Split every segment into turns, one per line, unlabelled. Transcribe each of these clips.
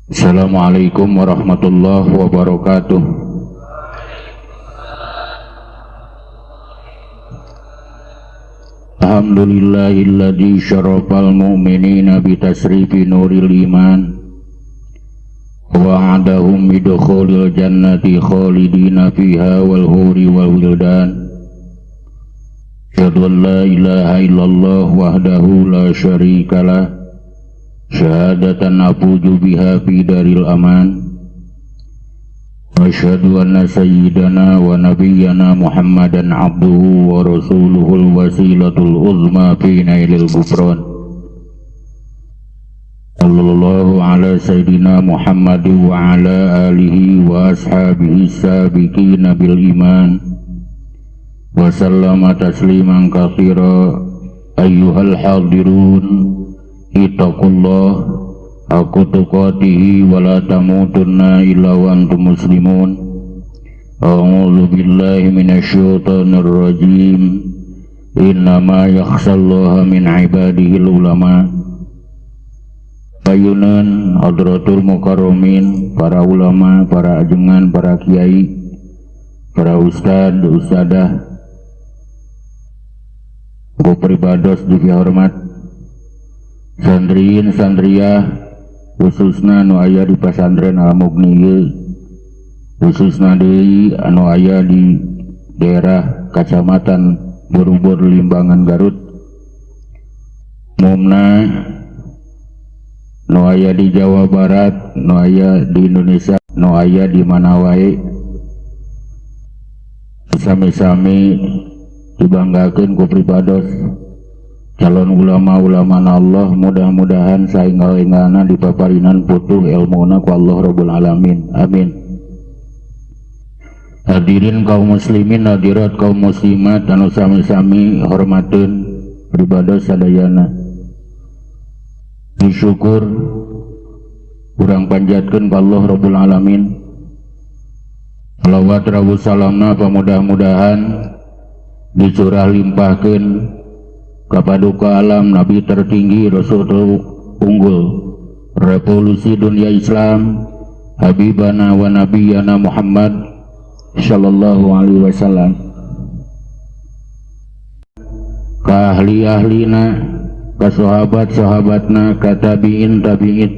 Assalamualaikum warahmatullahi wabarakatuh. Alhamdulillahilladzi syarafal mu'minina bitasrifi nuril iman wa wa'adahum bidukhulil jannati khalidina fiha wal huri wal wildan. Asyhadu an la ilaha illallah wahdahu la syarikalah syahadatan afuju biha fi daril aman. Asyhadu anna sayyidana wa nabiyyana Muhammadan abduhu wa rasuluhul wasilatul uzma fi nailil ghufran. Sallallahu ala sayyidina Muhammad wa ala alihi wa ashabihi sabiqina bil iman wa sallama tasliman katsira. Ayyuhal hadirun, ittaqullah haqqa tuqatihi wa la tamutunna illa wa antum muslimun. A'udzu billahi minasyaitonir rajim. Innama yakhshallaha min ibadihil ulama. Payunan hadratul mukarramin, para ulama, para ajengan, para kiai, para ustad, ustadah, ku pribados dihormat, santriin santriah, khususna anu aya di pasantren Al-Mughni ieu, khususna deui anu aya di daerah Kacamatan Borobudur Limbangan Garut, umumna nu aya di Jawa Barat, nu aya di Indonesia, nu aya di mana wae, sami-sami dibanggakeun ku pribados calon ulama-ulama Allah. Mudah-mudahan saenggal-enggalna dipaparinan putuh ilmuna ku Allah Rabbul Alamin. Amin. Hadirin kaum muslimin, hadirat kaum muslimat anu sami-sami hormateun pribados sadayana. Disyukur urang panjatkeun ka Allah Rabbul Alamin. Salawat rawu salamna pamudah-mudahan dicurah limpahkeun ka paduka alam nabi tertinggi, rasul unggul, revolusi dunia Islam, habibana wa nabiyana Muhammad sallallahu alaihi wasallam, ka ahli-ahlina, ka sahabat-sahabatna, ka tabiin tabiin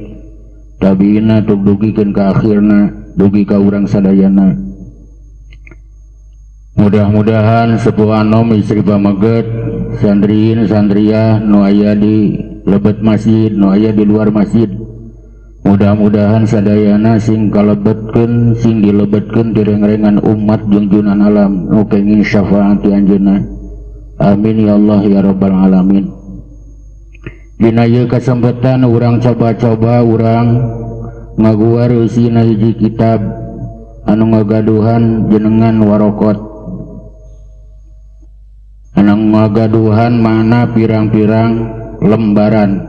tabiina, tug dugikeun ka akhirna, dugi ka urang sadayana. Mudah-mudahan sepuh anom, istri pameget, santriin santriah nu aya di lebet masjid, nu aya di luar masjid, mudah-mudahan sadayana sing kalebetkeun, sing dilebetkeun direng-rengan umat junjunan alam nu kenging syafaat ti anjeunna. Amin ya Allah ya rabbal alamin. Dina ieu kasempatan urang coba-coba urang ngaguar eusina hiji kitab anu ngagaduhan jenengan warokot, anu ngagaduhan mana pirang-pirang lembaran.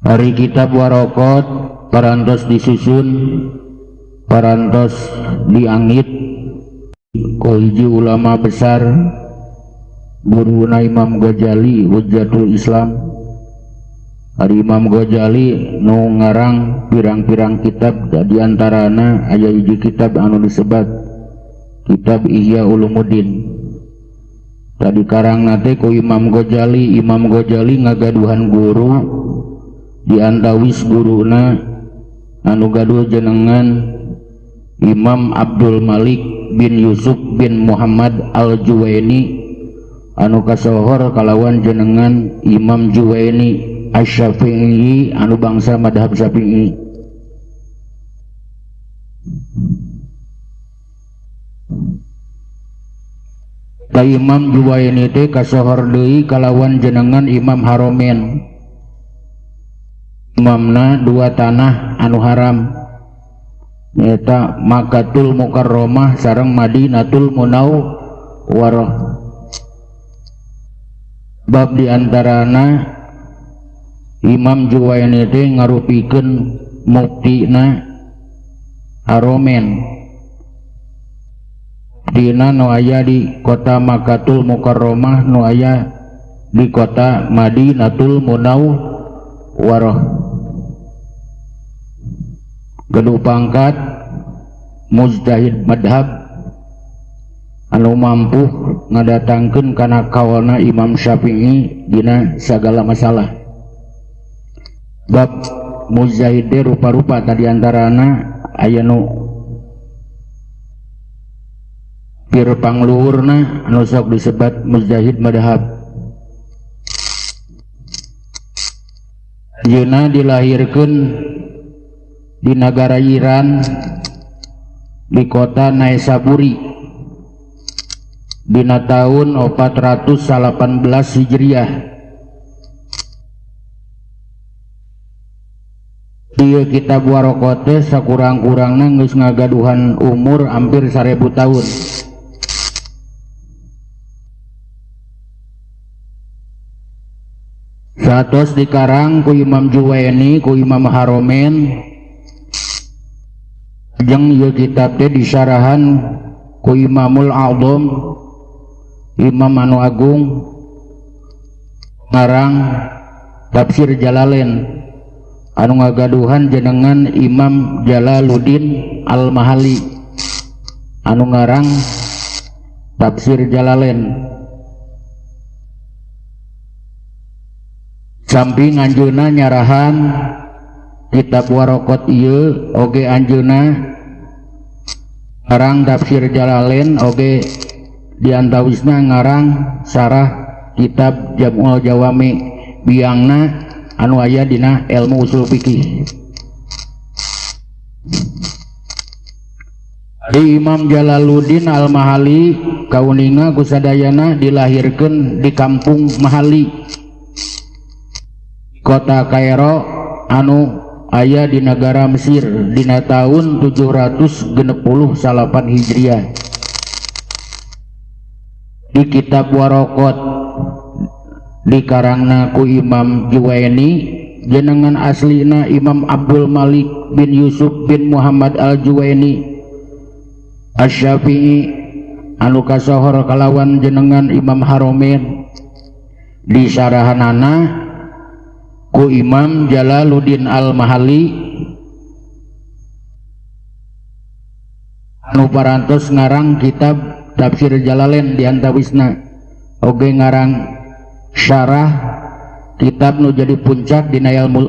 Hari kitab warokot parantos disusun, parantos diangit ku hiji ulama besar, guruna Imam Ghazali, Hujjatul Islam. Hari Imam Ghazali nu ngarang pirang-pirang kitab, di antarana aya hiji kitab anu disebat kitab Ihya Ulumuddin. Tadi karang nate ku Imam Ghazali. Imam Ghazali ngagaduhan guru, di antawis guruna anu gaduh jenengan Imam Abdul Malik bin Yusuf bin Muhammad Al-Juwaini anu kasohor kalawan jenengan Imam Juwaini Asy-Syafi'i anu bangsa madhab Syafi'i. Ka Imam Juwaini teh kasohor deui kalawan jenengan Imam Haromen, imamna dua tanah anu haram, nyaeta Makkatul Mukarramah sareng Madinatul Munawwarah. Bab diantarana Imam Juwaini teh ngarupikeun muktina Haromen dina nu aya di kota Makkatul Mukarramah, nu aya di kota Madinatul Munawwarah. Gaduh pangkat mujtahid madhab anu mampu ngadatangkeun kana kaolna Imam Syafi'i dina sagala masalah. Bab mujtahid rupa-rupa tadi antarana aya nu pir pangluhurna anu sok disebat mujtahid madhab. Anjeunna dilahirkeun di nagara Iran di kota Naisaburi dina tahun 418 Hijriah. Ieu kitab Waraqat teh sakurang-kurangna geus ngagaduhan umur hampir 1000 tahun. Satos dikarang ku Imam Juwaini, ku Imam Haromen, jeung ieu kitab teh disarahan ku Imamul A'dham, Imam anu agung, ngarang Tafsir Jalalain anu ngagaduhan jenengan Imam Jalaluddin Al-Mahali anu ngarang Tafsir Jalalain. Samping anjeunna nyarahan kitab Waraqat ieu oge anjeunna ngarang Tafsir Jalalain oge diantawisna ngarang sarah kitab Jam'ul Jawami biangna anu aya dina ilmu usul fikih. Di Imam Jalaluddin Al-Mahali kauninga ku sadayana dilahirkeun di kampung Mahali, kota Kairo anu aya di negara Mesir dina tahun 769 Hijriah. Di kitab Waraqat dikarangna ku Imam Juwaini, jenengan aslina Imam Abdul Malik bin Yusuf bin Muhammad Al-Juwaini Asy-Syafi'i anu kasohor kalawan jenengan Imam Haromen. Disarahanana ku Imam Jalaluddin Al-Mahali anu parantos ngarang kitab Tafsir Jalalain diantawisna oge ngarang syarah kitab nu jadi puncak dina ilmu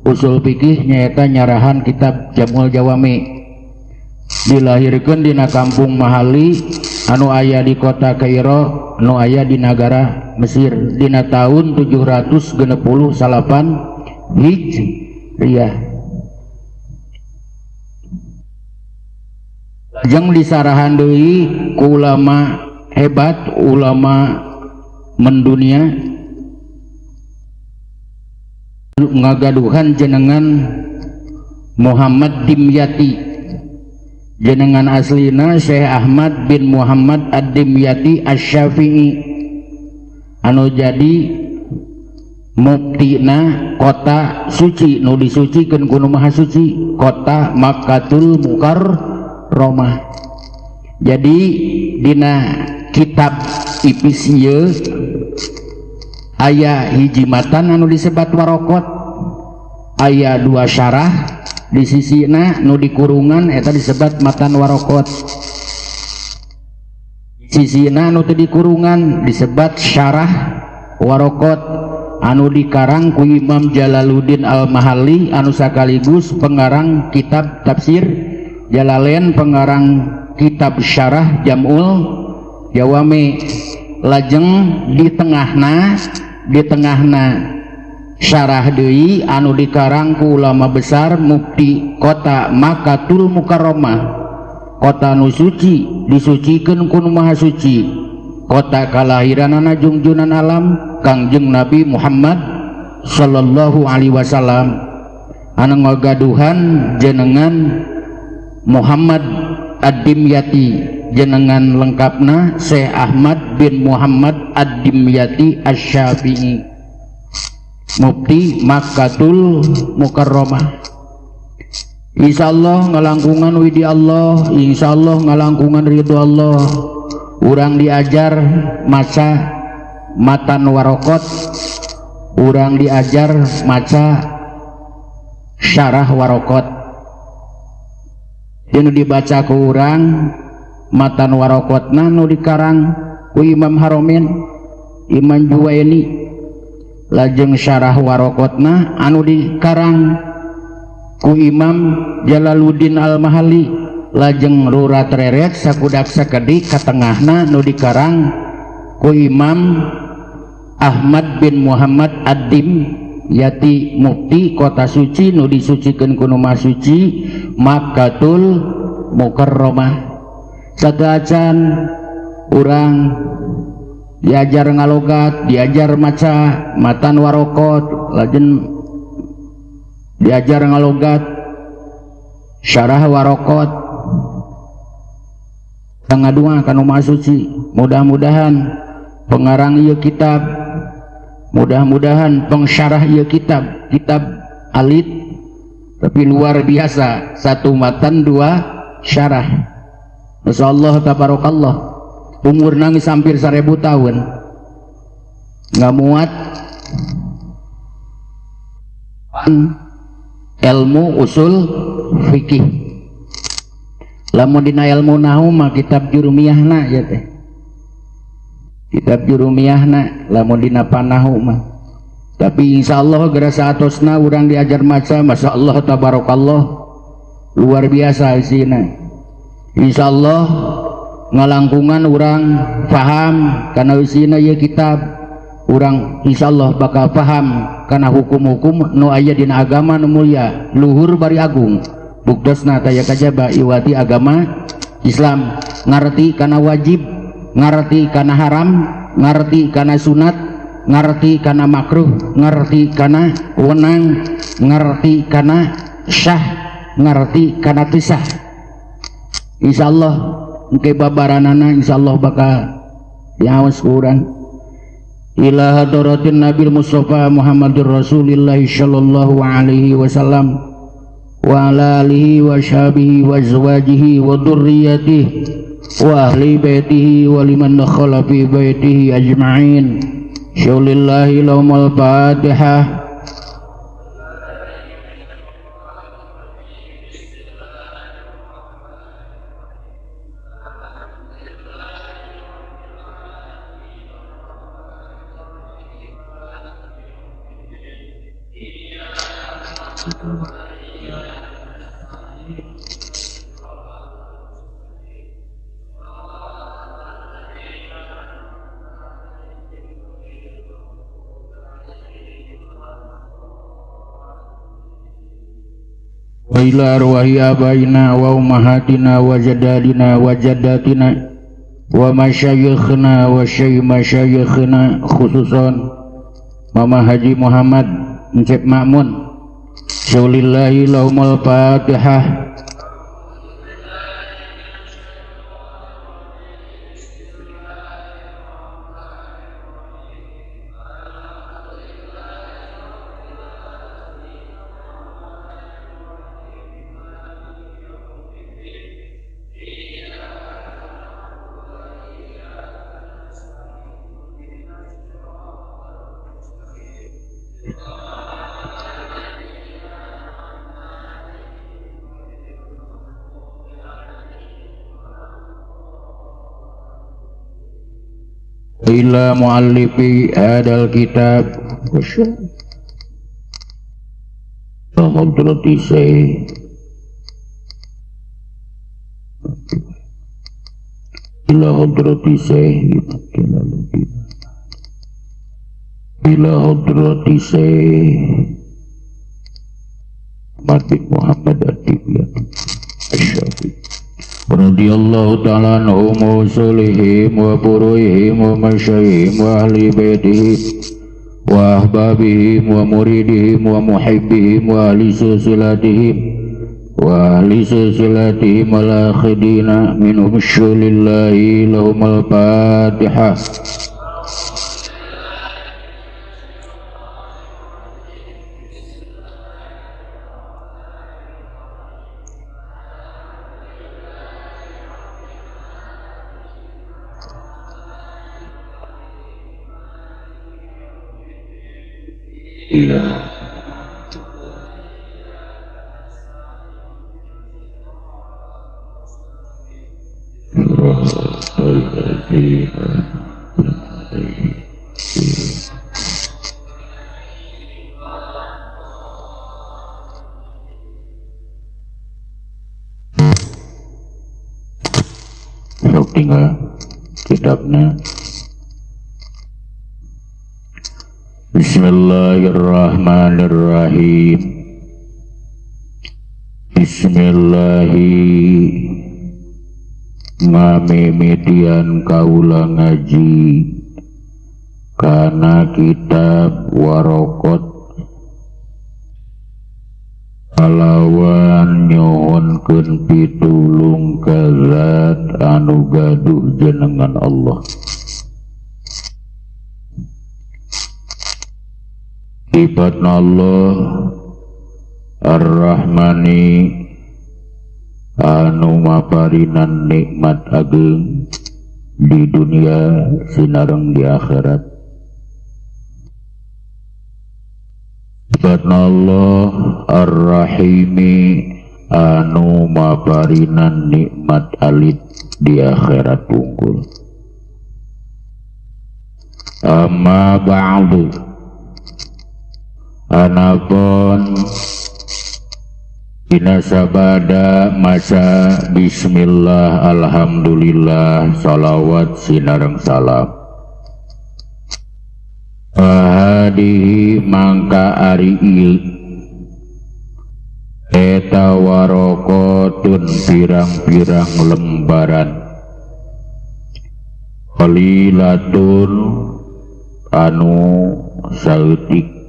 usul fikih nyaeta nyarahan kitab Jam'ul Jawami. Dilahirkeun dina kampung Mahali anu aya di kota Kairo anu aya di nagara Mesir dina tahun 768 Hijriah. Jeung disarahan deui ku ulama hebat, ulama mendunia ngagaduhan jenengan Muhammad Dimyati, jenengan aslina Syekh Ahmad bin Muhammad Ad-Dimyati Asy-Syafi'i anu jadi muftina kota suci nu disucikeun ku Nu Maha Suci, kota Makkatul Mukarramah. Jadi dina kitab ipis ieu aya hiji matan anu disebat Waraqat, aya dua syarah di sisina nu dikurungan eta disebat matan Waraqat, sisina nu teu dikurungan disebat syarah Waraqat anu dikarang ku Imam Jalaluddin Al-Mahali anu sakaligus pengarang kitab Tafsir Jalalain, pengarang kitab syarah Jam'ul Jawami. Lajeng di tengahna syarah deui anu dikarang ku ulama besar mufti kota Makkatul Mukarramah, kota nu suci disucikeun ku Nu Maha Suci, kota kalahiranana jungjunan alam Kangjeng Nabi Muhammad sallallahu alaihi wasallam anu ngagaduhan jenengan Muhammad Ad-Dimyati, jenengan lengkapna Syekh Ahmad bin Muhammad Ad-Dimyati Asy-Syafi'i, mufti Makkatul Mukarramah. Insyaallah ngalangkungan widi Allah, insyaallah ngalangkungan ridho Allah. Urang diajar maca matan warokot, urang diajar maca syarah warokot. Dinu dibaca ku urang matan warokotna nu dikarang ku Imam Haromen, Imam Juwaini. Lajeng syarah warokotna anu dikarang ku Imam Jalaluddin Al-Mahali. Lajeng rurat reret sakudak sakedik katengahna nu dikarang ku Imam Ahmad bin Muhammad Ad-Dim Yati Mufti Kota Suci nu disucikeun ku nu Maha Suci Makkatul Mukarramah. Sateuacan urang diajar ngalogat, diajar maca matan warokot, lajeng diajar ngalogat syarah warokot. Ngadua ka nu Maha Suci, mudah-mudahan pengarang ieu kitab, mudah-mudahan pengsyarah ieu kitab, kitab alit tapi luar biasa, satu matan dua syarah. Masya Allah tabarakallah, umur nangis hampir 1000 tahun nggak muat ilmu usul fikih. Lamun dina ilmu nahu mah kitab jurumiyahna ya teh, kitab jurumiyahna lamun dina panahu mah. Tapi insyaallah geura saatosna urang diajar maca, masya Allah tabarakallah, luar biasa isina. Insyaallah ngalangkungan urang paham kana isina ieu kitab, urang insyaallah bakal paham kana hukum-hukum nu aya dina agama nu mulia luhur bari agung. Buktosna taya kajaba iwati agama Islam, ngarti kana wajib, ngarti kana haram, ngarti kana sunat, ngarti kana makruh, ngarti kana wenang, ngarti kana syah, ngarti kana tisah. Insyaallah engke babaranana insyaallah bakal diawas ku urang. Ila hadratin Nabil Mustafa Muhammadur Rasulillah sallallahu alaihi wasallam wa ala alihi wa sahbihi wa azwajihi wa dzurriyyatihi wa ahli baitihi wa liman dakhala fi baitihi ajma'in. Syaulillahi lahumul Fatihah. Wa ila arwahi abaina wa ummahatina wa jaddadina wa jaddatina wa masyayikhna wa masyayikhna, khususan Mama Haji Muhammad Encep Makmun. Syaulillahi lahumul Fatihah. Ila muallifi hadal kitab hadrati syekh ila hadrati syekh ila hadrati syekh bin Muhammad Ad-Dimyati Asy-Syafi'i radhiyallahu ta'ala anhum wa usulihim wa furu'ihim wa masyayihim wa ahli baitihim wa ahbabihim wa muridihim wa muhibbihim wa ahli silsilatihim wa ahli silsilatihim wal akhidina minhum syulillahi lahumul Fatihah. Iya. Sok tinggal kitabnya. Bismillahirrahmanirrahim. Bismillahi ngamimitian kaula ngaji kana kitab Waraqat kalawan nyuhunkeun pitulung ka zat anu gaduh jenengan Allah. Sifatna Allah Ar-Rahmani anu maparinan nikmat ageung di dunia sinareng di akhirat. Sifatna Allah Ar-Rahimi anu maparinan nikmat alit di akhirat unggul. Amma ba'du, anapun dina sabada masa bismillah alhamdulillah salawat sinareng salam. Ahadihi mangka ari ieu eta waraqatun pirang-pirang lembaran qalilatun anu saeutik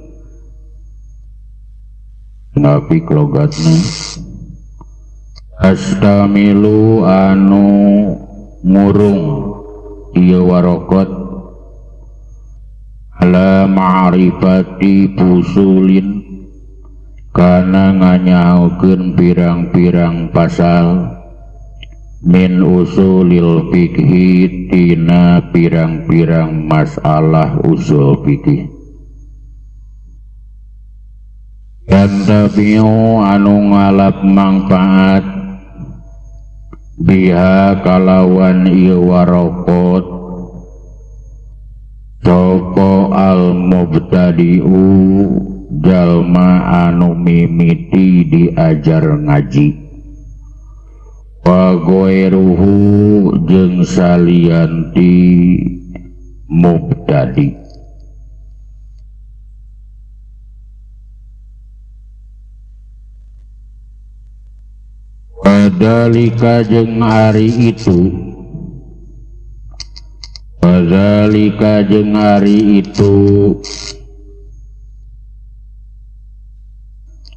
ngapik logatna astamilu anu ngurung ieu waraqat ala ma'rifati fusulin kana nganyahokeun pirang-pirang pasal min usulil fikhi tina pirang-pirang masalah usul fikih. Yantabiu anu ngalap mangfaat biha kalawan ieu waraqat sapa al mubtadi'u jalma anu mimiti diajar ngaji wa ghairuhu jeung salianti mubtadi. Wadhalika jeung ari itu, wadhalika jeung ari itu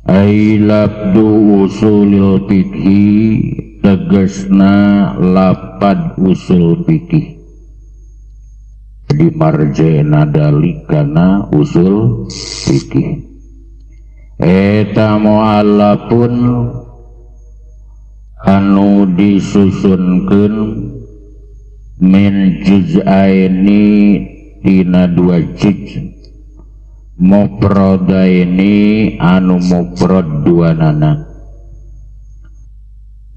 ai labdu usulil fikhi tegesna lapad usul fikih. Jadi marjena dalikana usul fikih eta mu'allafun anu disusunkeun min juz'aini tina dua juz mufradaini anu mufrad dua nana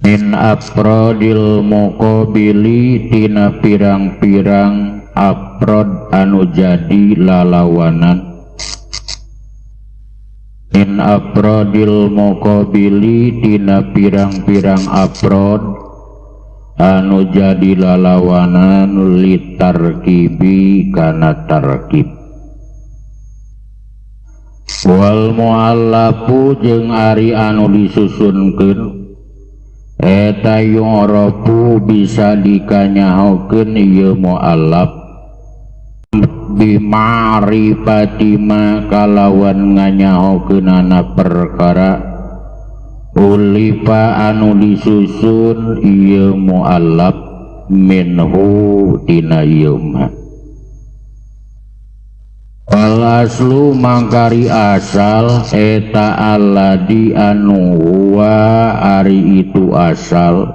min afrodil muqabili tina pirang-pirang afrod anu jadi lalawanan min afrodil muqabili tina pirang-pirang afrod anu jadi lalawanan litarkibi kana tarkib. Wal mu'allafu jeung ari anu disusunkeun eta yu'rafu bisa dikanyahokeun ieu mu'allaf bima'rifati ma kalawan nganyahokeunana perkara ulifa anu disusun ieu mu'allaf minhu tina ieu ma. Wal aslu mangkari asal eta alladzi anu huwa ari itu asal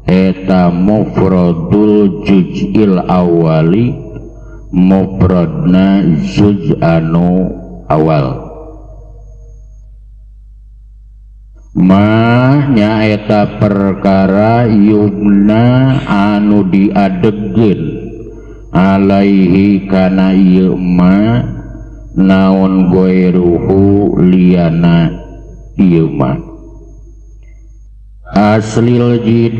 eta mufradul juz'il awali mufradna juz anu awal. Mah nyaeta perkara yumna anu diadegkeun alaihi kana ieu ma naon goiruhu liana ieu ma aslil jid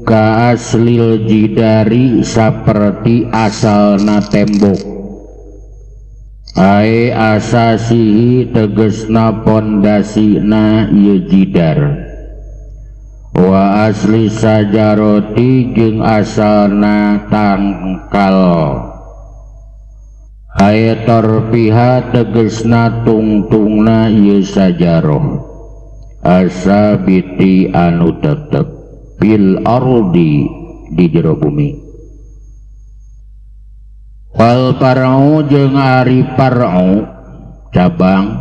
ka aslil jidari saperti asalna tembok ae asasihi tegesna pondasina ieu jidar wa asli sajaroti jeung asalna tangkal ae torpiha tegesna tungtungna ieu sajaroh asabiti anu tetep bil ardi di jero bumi wal parau jeung ari parau cabang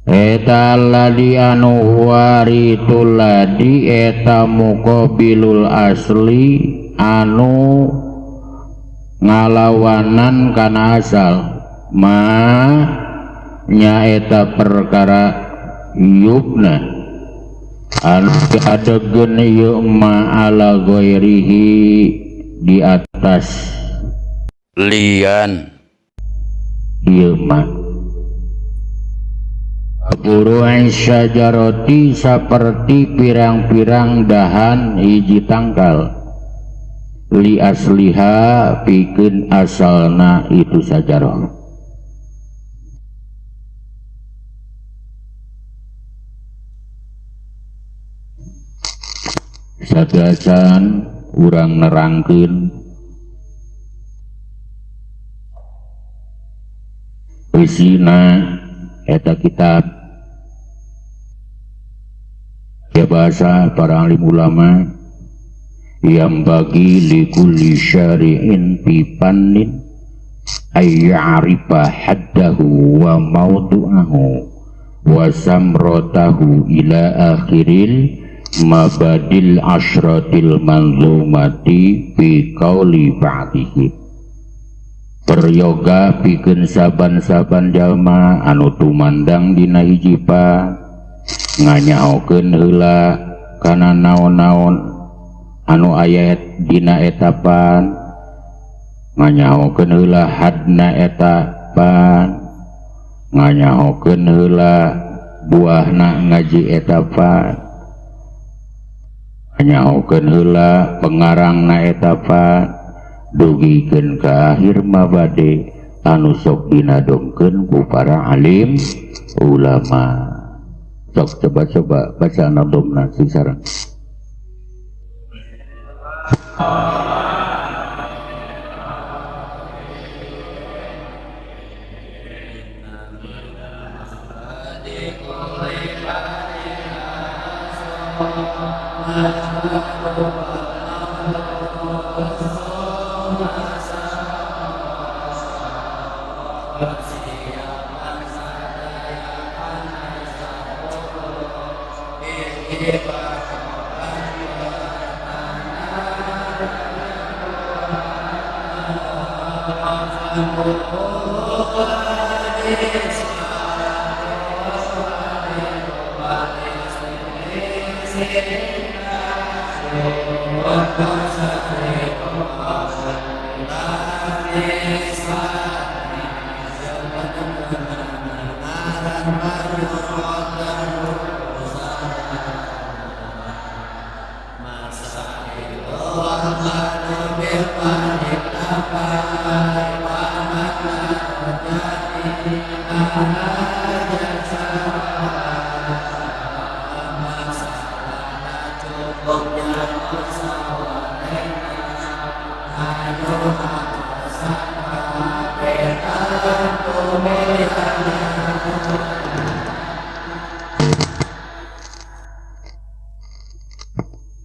eta ladi anu waritul ladi eta muqabilul asli anu ngalawanan kana asal ma nyaeta perkara yubna anu adegeun ieu ma ala ghairihi di atas
lian
ieu mah furu'an syajarati saperti pirang-pirang dahan hiji tangkal li asliha pikeun asalna itu sajarah. Sagasan urang nerangkeun isina eta kitab ya bahasa para alim ulama yang bagi likulli syari'in fi fannin ay ya'rifa haddahu wa mawdu'ahu wa samratahu ila akhiril mabadil ashratil manzumati fi qawli ba'dihi. Peryoga pikeun saban-saban jalma anu tumandang dina hiji pa nganyaokeun heula kana naon-naon anu aya dina eta pan, nganyaokeun heula hadna eta pan, nganyaokeun heula buahna ngaji eta pan, nganyaokeun heula pengarangna eta pan, dugikeun ka akhir mabade anu sok dinadongkeun ku para alim ulama. Sok coba-coba baca nadomna sing sareng.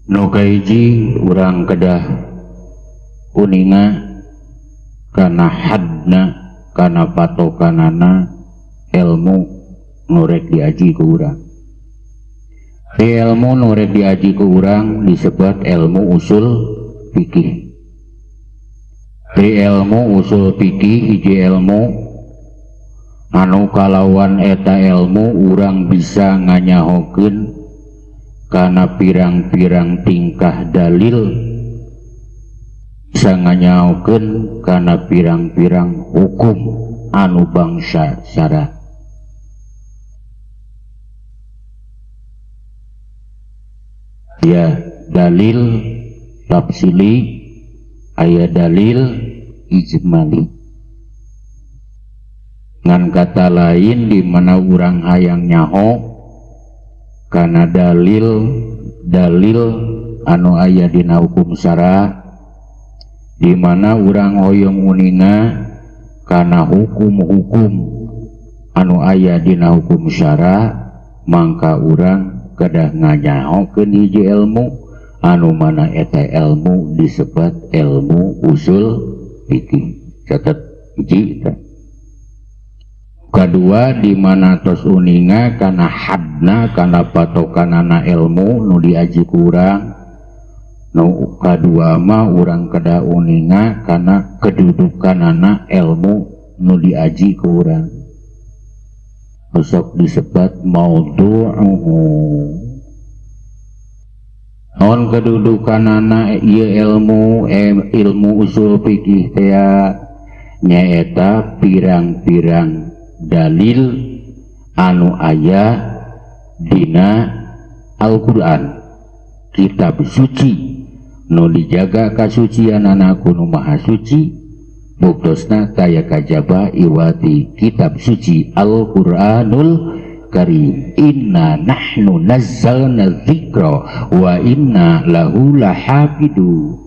Nu kahiji urang kedah uninga kana hadna kana patokanana ilmu nu rek diaji ku urang. Ilmu nu rek diaji ku urang disebut ilmu usul fikih. Di ilmu usul fikih hiji ilmu Anu kalawan eta ilmu urang bisa nganyahokeun kana pirang-pirang tingkah dalil, bisa nganyahokeun kana pirang-pirang hukum anu bangsa syara. Ya dalil tafsili, aya dalil ijmali. Ngan kata lain di mana urang hayang nyaho kana dalil dalil anu aya dina hukum syara, di mana urang hoyong uninga kana hukum-hukum anu aya dina hukum syara, mangka urang kedah nganyahokeun hiji ilmu anu mana eta ilmu disebat ilmu usul fikih. Catat hiji eta. Kedua, di mana tos uninga kana hadna kana patokanana ilmu nu diaji ku urang. Nu kadua mah urang kedah uninga kana kedudukanana ilmu nu diaji ku urang. Sok disebat maudhu'uhu. Naon kedudukanana ieu ilmu, ilmu usul fikih teh nyaeta pirang-pirang dalil anu aya dina Al-Qur'an, kitab suci nu dijaga kasucianana ku nu maha suci, buktosna taya kajaba iwati kitab suci Al-Qur'anul Karim. Inna nahnu nazzalna dzikra wa inna lahu lahafidun.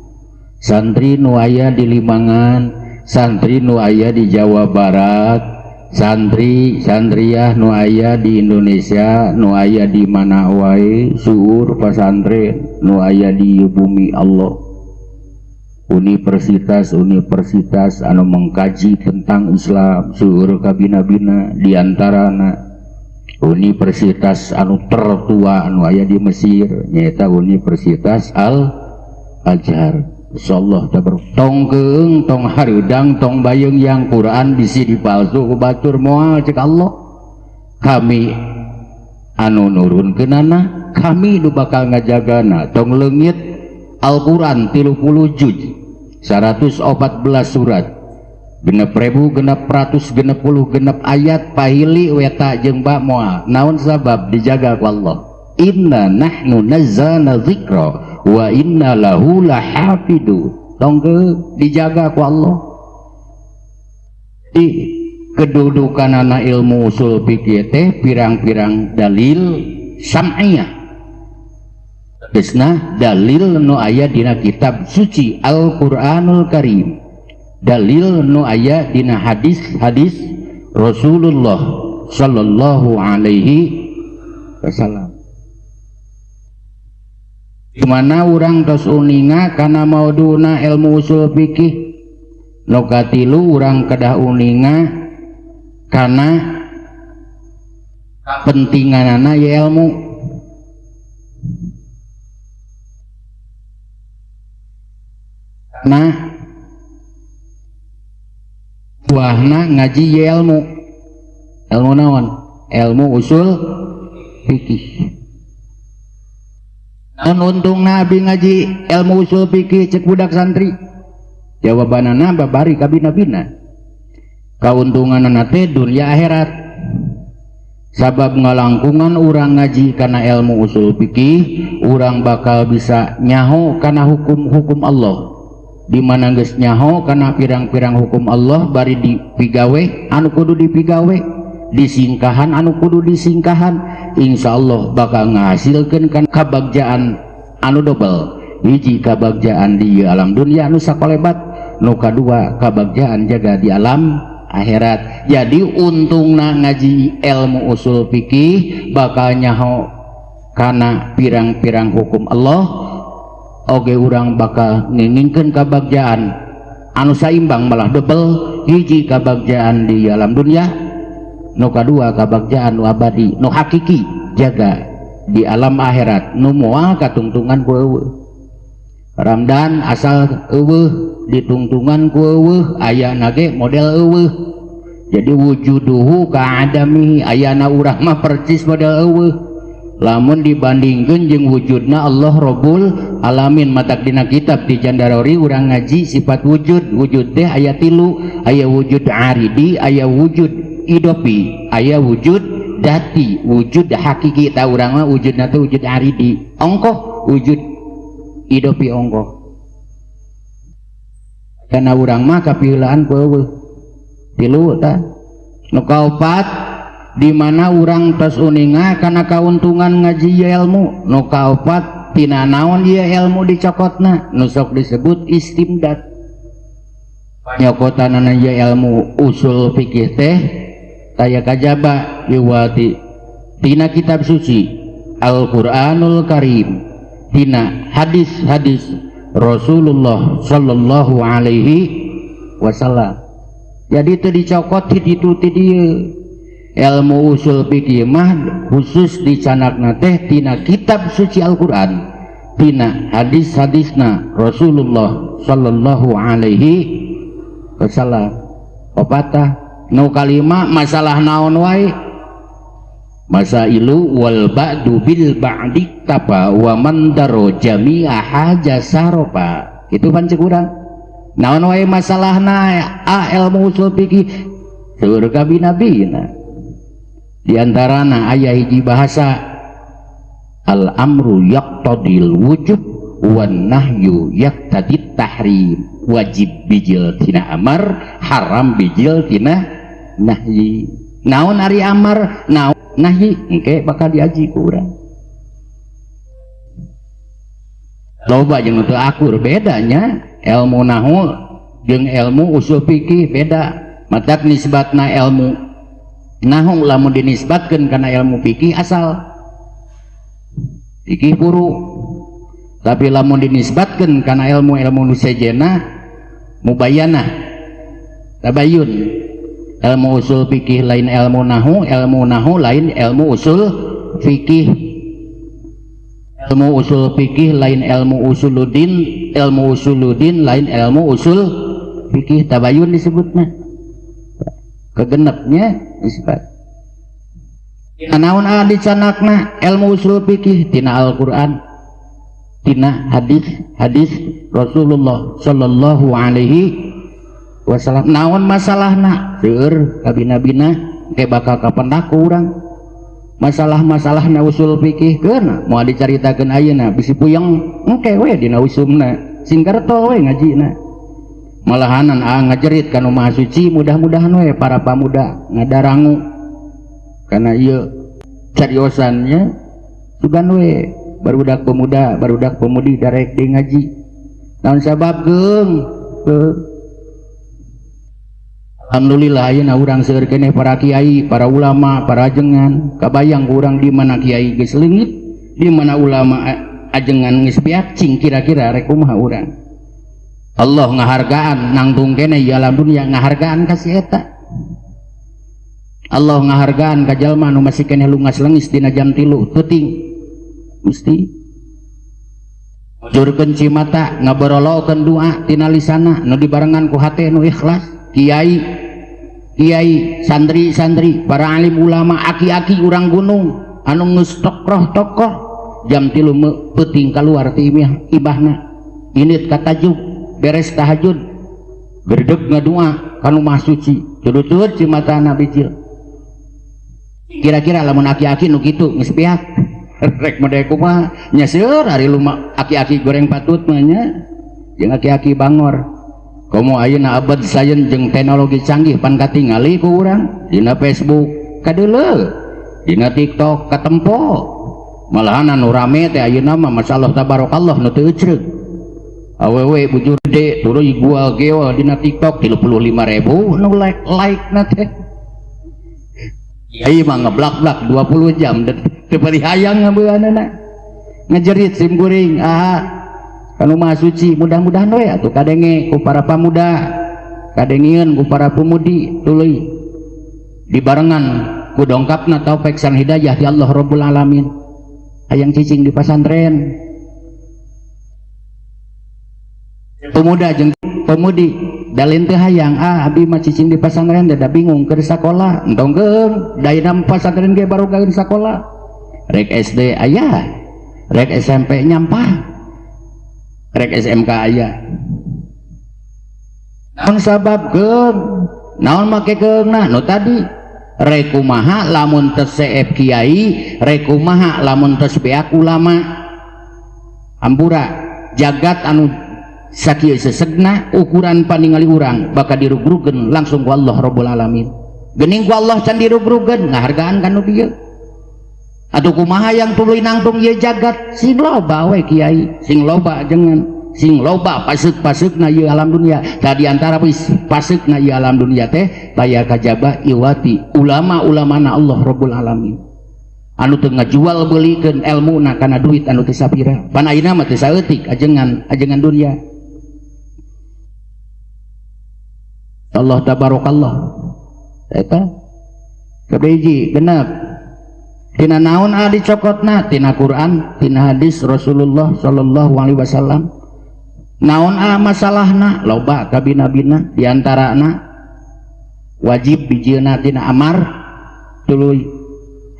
Santri nu aya di Limangan, santri nu aya di Jawa Barat, santri santriah nu aya di Indonesia, nu aya di mana wae, suur pasantren nu aya di bumi Allah, universitas-universitas anu mengkaji tentang Islam suur kabina-bina, diantarana universitas anu tertua anu aya di Mesir nyaeta Universitas Al Azhar. Insyaallah tabar tong keung tong hareudang tong bayeung yang Quran bisi dipalsu ku batur moal cek Allah. Kami anu nurunkeunana, kami nu bakal ngajagana. Tong leungit Al-Quran 30 juz 114 surat 6.666 ayat pahili weta jeung ba moal. Naon sabab dijaga ku Allah. Inna nahnu nazzalna dzikra wa inna lahu lahafidun. Tong dijaga ku Allah. Di kedudukanana ilmu usul fikih teh pirang-pirang dalil sam'iyah, gesna dalil nu aya dina kitab suci Al-Qur'anul Karim, dalil nu aya dina hadis-hadis Rasulullah sallallahu alaihi wasallam. Dimana urang tos uninga kana mauduna ilmu usul fikih, nu katilu urang kedah uninga kana kapentinganana ya ilmu. Nah, buahna ngaji ya ilmu. Ilmu naon? Ilmu usul fikih. Naon untungna abdi ngaji ilmu usul fikih cek budak santri? Jawabanana babari kabina-bina. Kauntunganana teh dunia akhirat. Sabab ngalangkungan urang ngaji kana ilmu usul fikih, urang bakal bisa nyaho kana hukum-hukum Allah. Di mana geus nyaho kana pirang-pirang hukum Allah bari dipigawe anu kudu dipigawe, disingkahan anu kudu disingkahan, insyaallah bakal ngahasilkeun kan kabagjaan anu dobel. Hiji kabagjaan di alam dunia anu sakolebat, nu kadua kabagjaan jaga di alam akhirat. Jadi untungna ngaji ilmu usul fikih bakal nyaho kana pirang-pirang hukum Allah, oge urang bakal ngingingkeun kabagjaan anu saimbang malah dobel. Hiji kabagjaan di alam dunia, nu kadua kabagjaan nu abadi nu hakiki jaga di alam akhirat nu moal katungtungan ku eueuh. Ramdan asal eueuh ditungtungan ku eueuh, aya nage model eueuh. Jadi wujuduhu ka'adamihi, ayana urang mah percis model eueuh lamun dibandingkeun jeung wujudna Allah Rabbul Alamin. Matak dina kitab di Jandarori urang ngaji sifat wujud. Wujud teh aya tilu, aya wujud aridi, aya wujud idopi, aya wujud dati, wujud hakiki. Ta urang mah wujudna teh wujud aridi ongkoh, wujud idopi ongkoh, karena urang mah kapiheulaan ku eueuh. Tilu tah. Nu kaopat, di mana urang tos uninga kana kauntungan ngaji ilmu. Nu kaopat, tina naon ieu ilmu dicokotna, nu sok disebut istimdad. Nyokotanana ieu ilmu usul fikih teh taya kajaba iwati tina kitab suci Al-Qur'anul Karim, tina hadis-hadis Rasulullah sallallahu alaihi wasallam. Jadi itu dicokot ti ditu ti dieu. Ilmu usul fikih mah khusus dicanakna teh tina kitab suci Al-Qur'an, tina hadis-hadisna Rasulullah sallallahu alaihi wasallam. Opatah. Nu kalima, masalah naon wae, masailu wal ba'du bil ba'di tapa wa man daro jami'a haja saropa. Itu pan cek urang, naon wae masalahna a ilmu usul fikih seueur kabina-bina. Di antarana aya hiji bahasa, al amru yaqtadil wujub wan nahyu yaqtadit tahrim. Wajib bijil tina amar, haram bijil tina nahyi. Naon ari amar, naon nahyi, engke bakal diaji ku urang. Loba jeung teu akur, bedanya ilmu nahu jeung ilmu usul fikih beda. Matak nisbatna ilmu nahu lamun dinisbatkeun kana ilmu fikih asal fikih puru, tapi lamun dinisbatkeun kana ilmu-ilmu nu sejenna mubayanah, tabayun. Ilmu usul fikih lain ilmu nahu, ilmu nahu lain ilmu usul fikih, ilmu usul fikih lain ilmu usuluddin, ilmu usuluddin lain ilmu usul fikih. Tabayun disebutnya, kegenepnya isbat. Naon a dicanakna ilmu usul fikih? Tina Al-Qur'an, tina hadis hadis Rasulullah sallallahu alaihi wasallam. Naon masalahna? Seueur kabina-bina, ke bakal kapendak ku urang masalah-masalahna usul fikih. Keuna moal dicaritakeun ayeuna, bisi puyeng. Engke we dina usumna, sing kerto we ngajina. Malahanan a ngajerit kanu Maha Suci, mudah-mudahan we para pamuda ngadarangu karena ieu cariosannya. Sugan we barudak pemuda, barudak pemudi darek di ngaji. Naon sabab? Geung geung. Alhamdulillah ayeuna urang seueur keneh para kiai, para ulama, para ajengan. Kabayang urang di mana kiai geus leungit, di mana ulama ajengan geus beak, cing kira-kira rek kumaha urang? Allah ngahargaan nangtung keneh ieu alam dunia, ngahargaan ka si eta. Allah ngahargaan ka jalma nu masih keneh lungas lengis dina jam 3 peuting mesti jurkeun cimata, ngaborolokeun doa tina lisana nu dibarengan ku hate nu ikhlas. Kiai kiai, santri-santri, para alim ulama, aki-aki urang gunung anu geus tokoh-tokoh jam 3 peuting keluar ti imahna, init ka tajuk, beres tahajud gerdeg ngadua kanu Maha Suci, turut-turut cimatana bijil. Kira-kira lamun aki-aki nu kitu geus beak rek mode kumaha nya? Seueur ari luma aki-aki goreng patut mah nya, jeung aki-aki bangor. Komo ayeuna abad sains jeung teknologi canggih, pan katingali ku urang dina Facebook kadeuleu, dina TikTok katempo. Malahan anu rame teh ayeuna mah masyaallah tabarakallah nu teu ecreug, awewe bujur gede tuluy gua gewa dina TikTok 35.000 nu like like na teh. Ieu mah ngeblak-blak 20 jam teu bari hayang ngabeunana ngejerit sim kuring ah kanu Maha Suci. Mudah-mudahan we atuh kadenge ku para pamuda, kadengeun ku para pemudi, tuluy dibarengan ku dongkapna taufik sareng hidayah ti Allah Rabbul Alamin, hayang cicing di pasantren. Pemuda jeung pemudi. Da lain teu hayang, ah, abdi mah cicing di pasantren da bingung keur sakola. Entong keung, da ayeuna pasantren ge barogaeun sakola. Rek SD aya, rek SMP nyampah, rek SMK aya. Naon sabab keung? Naon make keungna? Nu tadi rek kumaha lamun teu seep kiai, rek kumaha lamun teu beak ulama. Hampura jagat anu sakieu sesegna ukuran paningali urang bakal dirugrugeun langsung ku Allah Rabbul Alamin. Geuning ku Allah can dirugrugeun ngahargaan ka nu dieu. Atuh kumaha yang tuluy nangtung ieu jagat? Sing loba we kiai, sing loba ajengan, sing loba paseuk-paseukna ieu alam dunia. Tadi antara paseukna ieu alam dunia teh taya kajaba iwati ulama-ulamana Allah Rabbul Alamin. Anu teu ngajual beulikeun elmuna kana duit anu teu sapira. Pan ayeuna mah teu saeutik ajengan, ajengan dunia. Allah tabarakallah. Eta kabiji genep. Tina naon a dicokotna? Tina Quran, tina hadis Rasulullah sallallahu alaihi wasallam. Naon a masalahna? Loba kabina-bina, diantarana wajib bijieuna tina amar, tuluy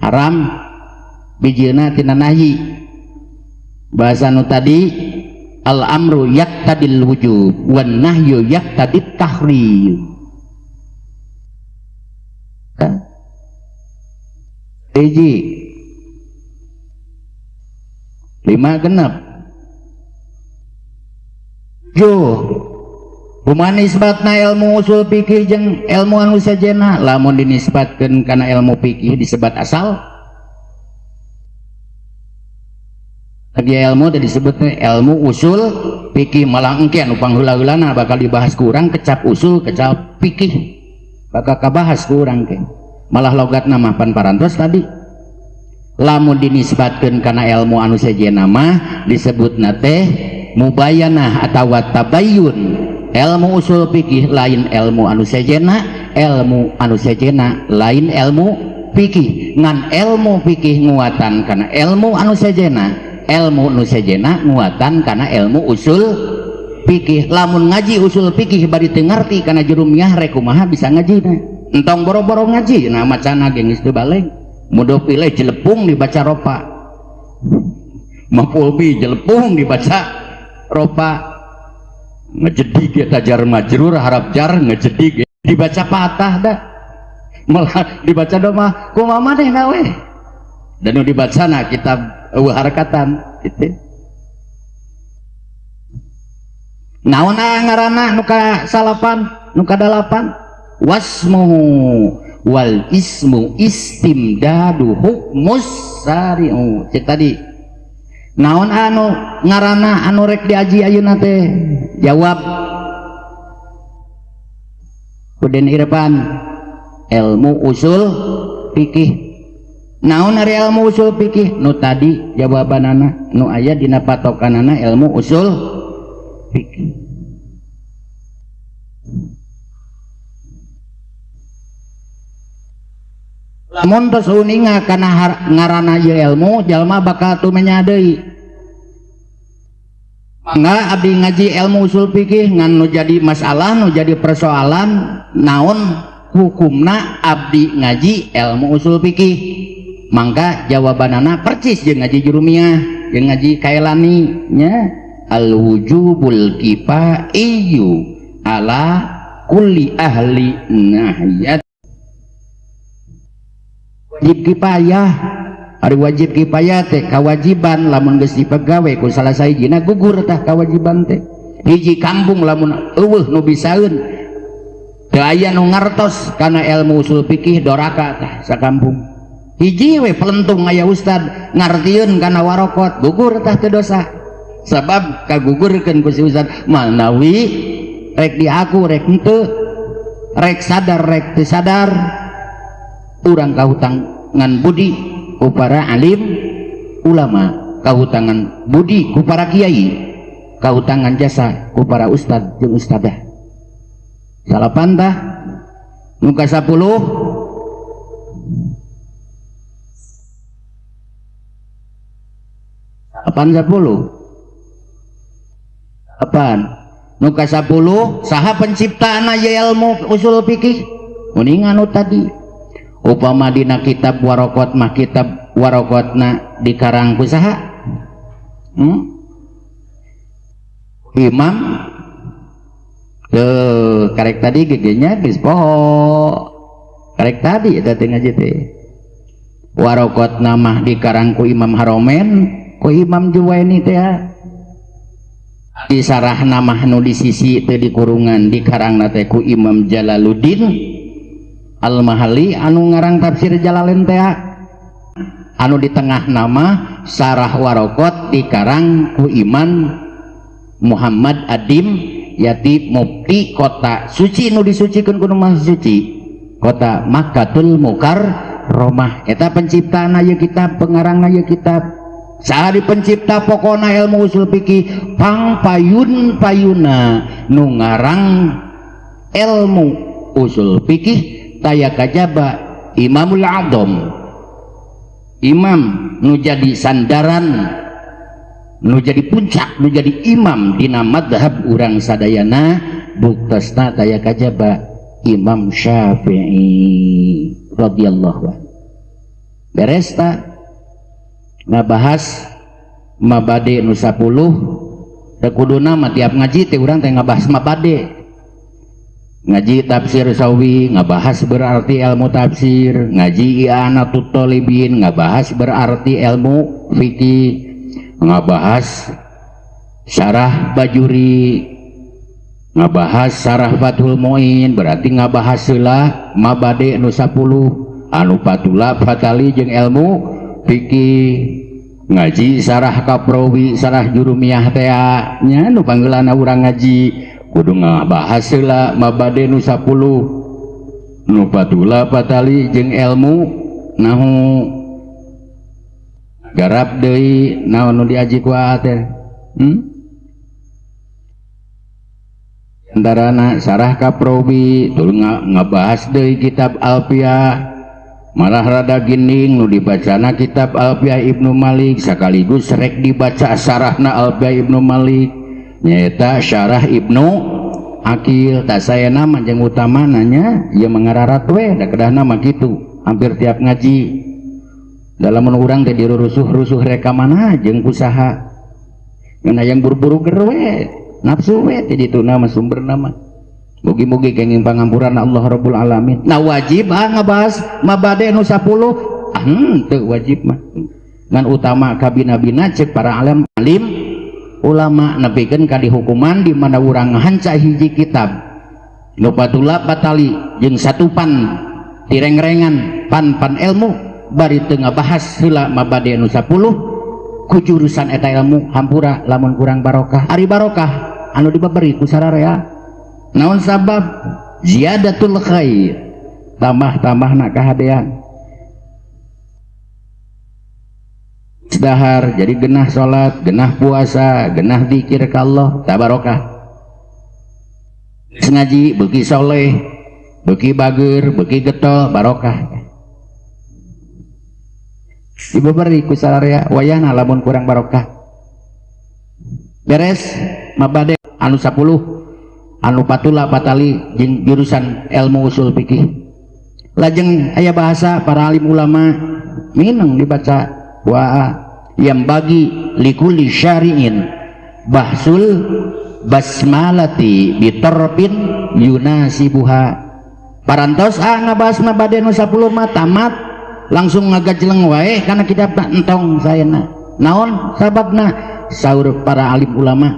haram bijieuna tina nahi. Bahasa nu tadi al-amru yaqtadil wujub wan nahyu yaqtadit tahrim. Hiji 5 genep 7 kumaha nisbatna ilmu usul fikih jeung ilmu anu sejenna? Lamun dinisbatkeun kana ilmu fikih disebat asal, lagi ilmu teh disebutna ilmu usul fikih, malah engke anu pangheula-heulana bakal dibahas ku urang kecap usul kecap fikih bakal kabahas ku urang ke. Malah logatna mah pan parantos tadi. Lamun dinisbatkeun kana ilmu anu sejenna mah disebutna teh mubayanah atawa tabayyun. Ilmu usul fikih lain ilmu anu sejenna, ilmu anu sejenna lain ilmu fikih. Ngan ilmu fikih nguatan kana ilmu anu sejenna, ilmu nu sejenna nguatan kana ilmu usul fikih. Lamun ngaji usul fikih bari teu ngarti kana jurumiyah rek kumaha bisa ngajina? Entong boro-boro ngaji nah macana ge geus teu baleg. Mudah pilih jelepung dibaca ropa, mafulbi jelepung dibaca ropa, ngejedig eta jar majrur harap jar ngejedig dibaca patah dah, malah dibaca domah kumaha maneh na we, dan nu dibaca na kitab eueuh harakatan gitu. Naon ngaranna nu ka salapan nu ka dalapan? Wasmuhu wal ismu istimdadu hukmus sari'u. Cek tadi naon anu ngaranna anu rek diaji ayeuna teh? Jawab Udin Irfan, ilmu usul fikih. Naon ari ilmu usul fikih? Nu tadi jawabanana nu aya dina patokanana ilmu usul fikih. Lamun tos uninga kana ngaranna ieu ilmu, jalma bakal tumenya deui. Mangga abdi ngaji ilmu usul fikih ngan nu jadi masalah, nu jadi persoalan naon hukumna abdi ngaji ilmu usul fikih. Mangga jawabanana percis jeung ngaji jurumiyah, jeung ngaji kailani nya, al wujubul kifaiyu ala kulli ahli nahiyat. Wajib kifayah. Ari wajib kifayah teh kawajiban lamun geus dipegawe ku salah sahijina gugur tah kawajiban teh. Hiji kampung lamun eueuh nu bisaeun teu aya nu ngartos kana ilmu usul fikih doraka tah sakampung. Hiji we pelentung aya ustad ngartieun kana warokot gugur tah teu dosa. Sabab kagugurkeun ku si ustad manawi rek diaku rek henteu, rek sadar rek teu sadar, urang kahutangan budi ku para alim ulama, kahutangan budi ku para kiai, kahutangan jasa ku para ustad jeung ustadah. Salapan tah nu ka-10 delapan sepuluh delapan. Nu ka-10, saha penciptana ye ilmu usul fikih? Kuning anu tadi. Upama dina kitab Warokot mah, kitab Warokotna dikarang ku saha? Imam. Tuh, karek tadi gegenya geus poho. Karek tadi eta teh ngaji teh. Warokot nama dikarang ku Imam Haromen, ku Imam Juwaini teh. Di sarah nama nu di sisi teh di kurungan dikarang teh ku Imam Jalaluddin Al-Mahali anu ngarang tafsir Jalalain teh. Anu di tengah nama sarah Warokot dikarang ku Imam Muhammad Adim Yati, mufti kota suci nu disucikeun ku nu Maha Suci, kota Makkatul Mukarramah. Eta penciptana ieu kitab, pengarangna ieu kitab. Saha di pencipta pokona ilmu usul fikih? Pang payun payuna nu ngarang ilmu usul fikih taya kajaba Imamul A'dham, imam nu jadi sandaran, nu jadi puncak, nu jadi imam dina madhab urang sadayana, buktosna taya kajaba Imam Syafi'i radhiyallahu anhu. Beres tak ngabahas mabade nu 10? Da kuduna mah tiap ngaji teh urang teh ngabahas mabade. Ngaji tafsir Sawi ngabahas berarti ilmu tafsir, ngaji I'anatut Thalibin ngabahas berarti ilmu fikih, ngabahas syarah Bajuri, ngabahas syarah Fathul Muin, berarti ngabahas heula mabade nu 10 anu patula fatali jeung ilmu fikih. Ngaji syarah Kaprowi, syarah Jurumiyah teh nya, nu panggeulana urang ngaji kudu ngabahas heula mabade nu 10 nu patula patali jeung ilmu nahu. Garap deui naon nu diaji ku teh? Antarana sarah Kaprobi tuluy ngabahas deui kitab Alfiah, malah rada ginding nu dibacana kitab Alfiah Ibnu Malik, sekaligus rek dibaca sarahna Alfiah Ibnu Malik nyaeta syarah Ibnu Akil. Tak saya nama jeung utama nanya ieu mangararat we da kedahna mah kitu hampir tiap ngaji. Dalam urang teh dirusuh-rusuh reka mana jeung kusaha ngan hayang buru-buru ger we nafsu we teh ditu nama sumber nama. Mugi-mugi kenging pangampuran Allah Rabbul Alamin. Nah, wajib ngabahas mabade nu 10? Teu wajib mah, ngan utama kabina-bina cek para alim alim ulama nepikeun ka dihukuman di mana urang hanca hiji kitab nu patula patali jeung satupan tirengrengan pan-pan ilmu bari teu ngabahas heula mabade nu 10 ku jurusan eta ilmu, hampura lamun kurang barokah. Ari barokah anu dibaberi ku sararea naon sabab? Ziyadatul khair, tambah-tambahna kahadean. Dahar jadi genah salat, genah puasa, genah zikir ka Allah, tabarokah. Ngaji beuki soleh, beuki bager, beuki getol, barokah diberi ku sararea wayahna lamun kurang barokah. Beres mabade anu 10 anu patula patali jeung jurusan ilmu usul fikih. Lajeng aya bahasa para alim ulama mineng dibaca wa yang bagi likuli syari'in bahsul basmalati bitorpin yunasibuha. Parantos ngabahas mabade nu 10 mah tamat, langsung ngagajleng wae karena kitab entong sayana. Naon sababna? Saur para alim ulama,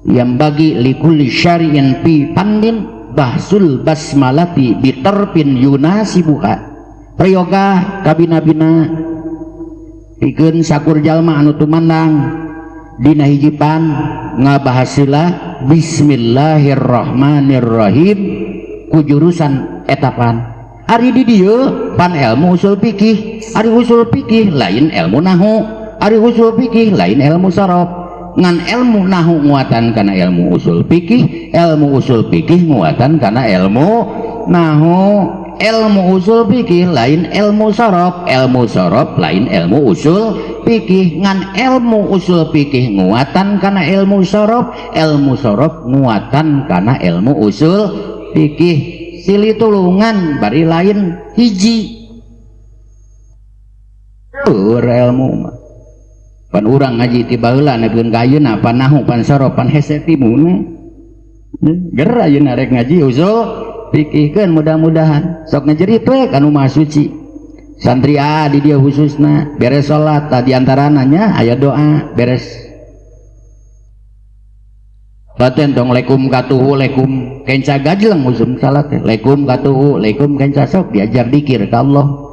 yang bagi likuli syari'in fi pandin bahsul basmalati bitorpin yunasibuha. Prayoga kabina-bina pikeun sakur jalma anu tumandang dina hiji pan ngabahas heula bismillahirrahmanirrahim ku jurusan eta pan. Ari di dieu pan ilmu usul fikih, ari usul fikih lain ilmu nahu, ari usul fikih lain ilmu sorof. Ngan ilmu nahu nguatan kana ilmu usul fikih, ilmu usul fikih nguatan kana ilmu nahu. Ilmu usul fikih lain ilmu sorof, ilmu sorof lain ilmu usul fikih, ngan ilmu usul fikih nguatan kana ilmu sorof, ilmu sorof nguatan kana ilmu usul fikih. Silih tulungan bari lain hiji. Tur ilmu mah. Pan urang ngaji ti baheula nepikeun ka ayeuna pan nahu pan sorof pan hese timuna. Ger ayeuna rek ngaji usul fikihkeun mudah-mudahan sok ngejerit we ka nu Maha Suci. Santri A di dia khususna beres salat tadi antarana nya aya doa beres. Baten tong lekum katuhu lekum kenca gajleng usum salat teh. Lekum katuhu lekum kenca sok diajar dikir ka Allah.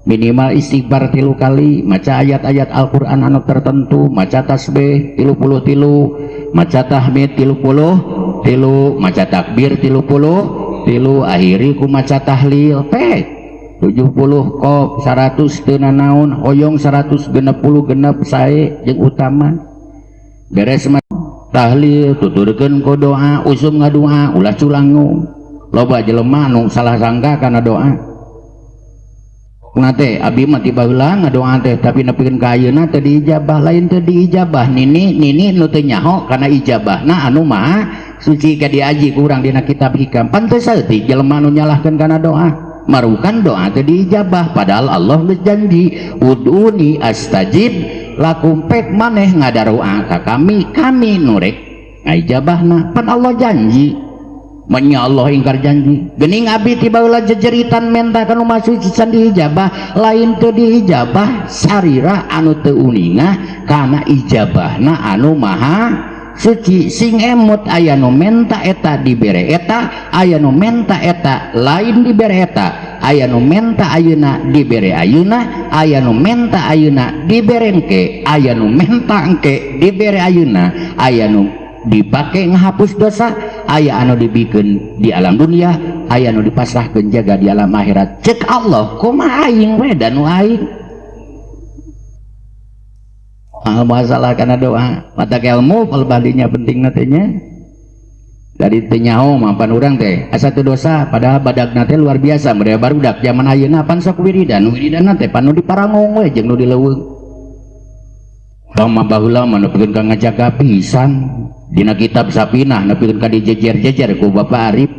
Minimal istighfar 3 kali, maca ayat-ayat Al-Qur'an anu tertentu, maca tasbih 33, maca tahmid 33, maca takbir 33, akhiri ku maca tahlil teh 70 kop 100 teu nanaon, hoyong 166 sae jeung utama. Beres mah tahlil tuturkeun ku doa, usum ngadoa ulah culangung. Loba jelema nu salah sangka kana doa. Nate abi mah ti baheula ngadoa teh tapi nepikeun ka ayeuna teu diijabah, lain teu diijabah nini nini nu teu nyaho kana ijabahna anu Maha Suci ka diaji ku urang dina kitab hikam. Pan teu saeutik jelema nu nyalahkeun kana doa, marukan doa teu diijabah padahal Allah geus janji ud'uni astajib lakum, pek maneh ngadaroa ka kami, kami nu rek ngaijabahna. Pan Allah janji. Menya Allah ingkar janji. Gening abi ti baheula jejeritan menta ka nu Maha Suci can diijabah, lain teu diijabah sarira anu teu uninga kana ijabahna anu Maha Suci. Sing emut aya nu menta eta dibere eta, aya nu menta eta lain dibere eta, aya nu menta ayeuna dibere ayeuna, aya nu menta ayeuna dibere engke, aya nu menta engke dibere ayeuna, aya nu dipake ngahapus dosa, aya anu dibikeun di alam dunia, aya anu dipasrahkeun jaga di alam akhirat. Cek Allah kumaha aing we da nu aing. Ah, masalah kana doa, mata ilmu palbalinya penting teh nya. Dari teu nyaho mah pan urang teh asa teu dosa padahal badagna teh luar biasa model barudak zaman ayeuna pan sok wiridan, wiridanna teh pan nu di parangong we jeung nu di leuweung. Lama baheula mah nepikeun ka ngajaga pisan. Dina kitab Sapinah nepikeun ka dijejer-jejer ku Bapak Arif,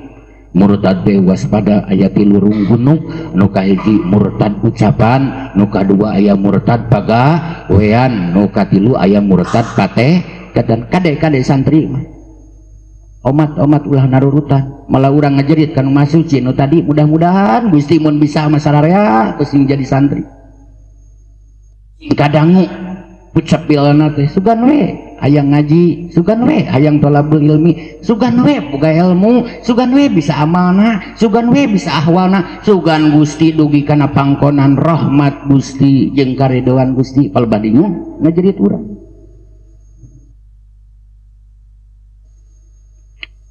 murtad teh waspada aya 3 runggunuk, nu kahiji murtad ucapan, nu kadua aya murtad pagawean, nu katilu aya murtad pate kadan. Kade-kade santri mah omat-omat ulah narurutan, malah urang ngajerit ka nu Maha Suci nu tadi mudah-mudahan Gusti mun bisa mah sararea geus jadi santri. Kadangu ucapilana teh sugan we hayang ngaji, sugan we hayang thalabul ilmi, sugan we boga ilmu, sugan we bisa amalna, sugan we bisa ahwalna, sugan Gusti dugi kana pangkonan rahmat Gusti jeung karidhoan Gusti palbadingung ngajerit urang.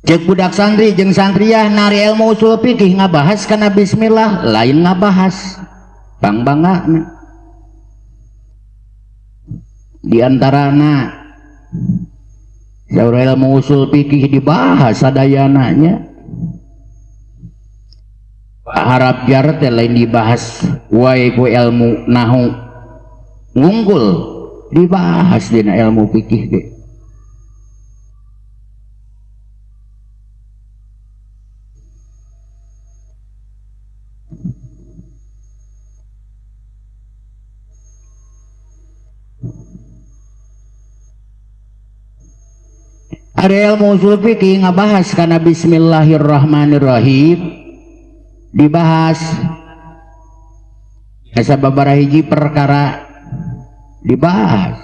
Ceuk budak santri jeung santriah nari ilmu usul fikih ngabahas kana bismillah, lain ngabahas pangbangana. Di antarana saur ilmu usul fikih dibahas sadayananya. Harap jar teh lain dibahas wae ku ilmu nahu ngungkul, dibahas dina ilmu fikih ge. Ada ilmu usul fikih ngabahas karena bismillahirrahmanirrahim dibahas asa babaraha hiji perkara dibahas.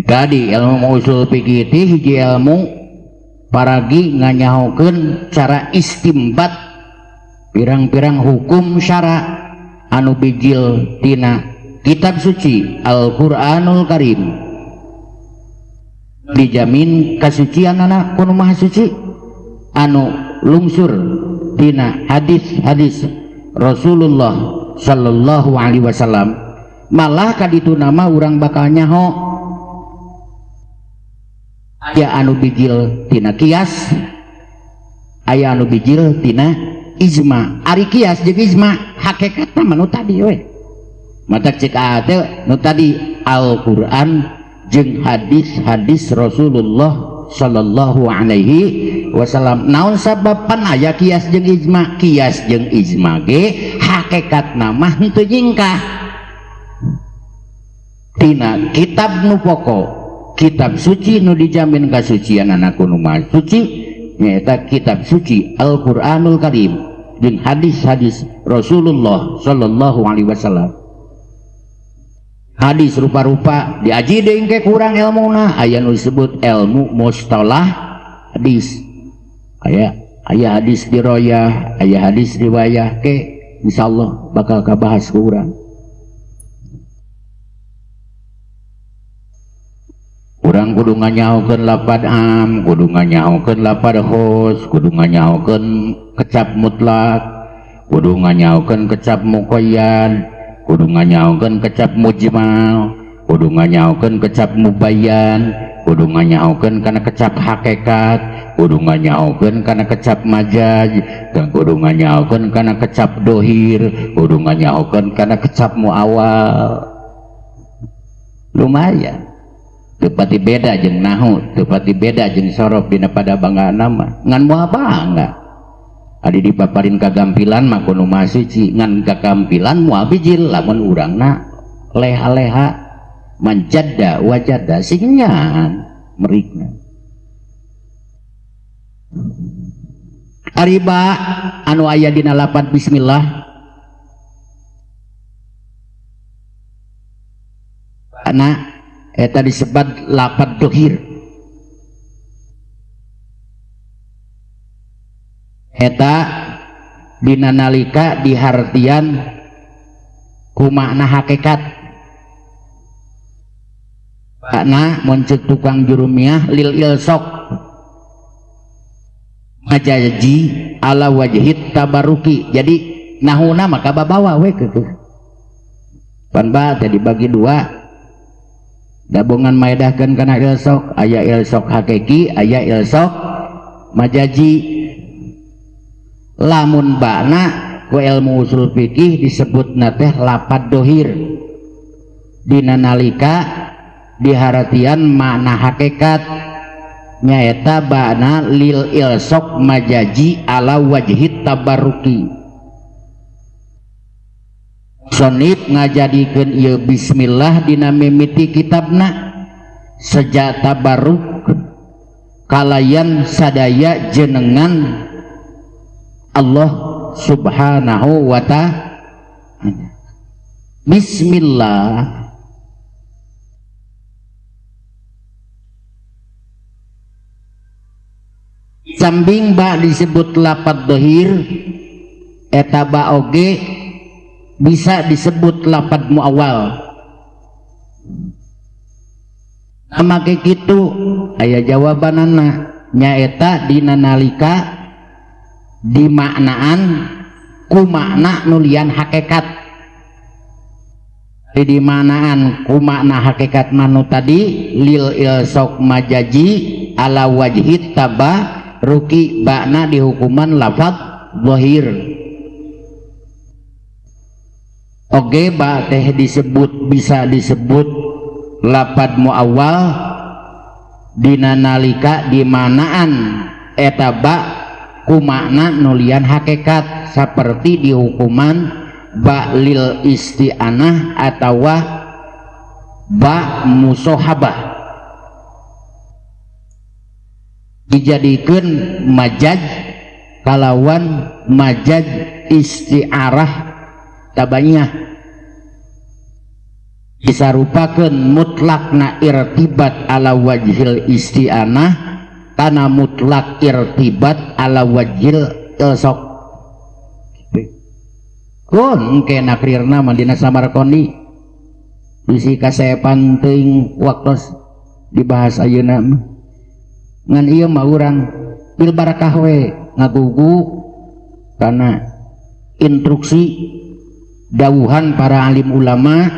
Tadi ilmu usul fikih itu hiji ilmu paragi nganyahokeun cara istimbat pirang-pirang hukum syara anu bijil tina kitab suci Al-Qur'anul Karim. Dijamin kasucian anak kuno maha suci anu lungsur tina hadis-hadis Rasulullah sallallahu alaihi wasallam. Malah kaditu nama urang bakal nyaho aya anu bijil tina kias, aya anu bijil tina ijma. Ari kias jeung ijma hakikatna mah nu tadi we. Matak cek teh nu tadi Al-Qur'an jeung hadis-hadis Rasulullah sallallahu alaihi wasallam. Naon sabab pan aya kias jeung ijma? Kias jeung ijma ge hakikatna mah henteu nyingkah tina kitab nu pokok, kitab suci nu dijamin kasucian ku Nu Maha Suci, nyaeta kitab suci Al-Qur'anul Karim jeung hadis-hadis Rasulullah sallallahu alaihi wasallam. Hadis rupa-rupa diaji deui ke kurang ilmuna, aya nu disebut ilmu mustalah hadis, aya aya hadis diroyah, aya hadis riwayah, ke insyaallah bakal kabahas ku urang. Urang kudu nganyahokeun lapad am, kudu nganyahokeun lapad khos, kudu nganyahokeun kecap mutlak, kudu nganyahokeun kecap muqayyad, kudu nganyahokeun kecap mujmal, kudu nganyahokeun kecap mubayyan, kudu nganyahokeun kana kecap hakikat, kudu nganyahokeun kana kecap majaz, dan kudu nganyahokeun kana kecap dohir, kudu nganyahokeun kana kecap muawal. Lumayan teu pati beda jeung nahu, teu pati beda jeung sorof dina pada bangga mah, ngan moal bangga. Adi dipaparin kagampilan mah kudu Maha Suci, ngan kagampilan moal bijil lamun urangna leha-leha, manjadda wajada sing nyan merikna. Ari ba anu aya dina lapad bismillah ana eta disebut lapad dohir, eta dina nalika dihartian ku makna hakikat. Makna mun ceuk tukang jurumiah lil ilsok majaji ala wajhit tabaruki. Jadi nahuna maka babawa we keukeut pan ba teh dibagi dua, gabungan maedahkeun kana ilsok, aya ilsok hakiki, aya ilsok majaji. Lamun bakna ku ilmu usul fikih disebutna teh lapad dohir dina nalika diharatian makna hakikat, nyaeta bakna lil ilsok majaji ala wajhit tabaruki. Sonib ngajadikeun ieu bismillah dina mimiti kitabna sejak tabaruk kalayan sadaya jenengan Allah Subhanahu wa ta'ala. Bismillah sambing ba disebut lapad dohir, eta ba oge bisa disebut lapad muawal. Make kitu aya jawabanana, nyaeta dina nalika dimaknaan ku makna nulian hakikat. Di dimaknaan ku makna hakikat manu tadi lil ilsok majaji ala wajhit tabaruki, bakna dihukuman lafad zahir. Oge ba teh disebut bisa disebut lapad muawal dina nalika dimanaan eta ba ku makna nulian hakikat, seperti dihukuman ba lil isti'anah atawa ba musohabah, dijadikeun majaz kalawan majaz isti'arah tabanyah, disarupakeun mutlakna irtibat ala wajhil isti'anah kana mutlak irtibat ala wajhil ilsok. Kun engke nakrirna mah dina Samarkandi bisi kasepan teuing waktos dibahas ayeuna mah. Ngan ieu mah urang bil barakah we ngagugu kana instruksi dawuhan para alim ulama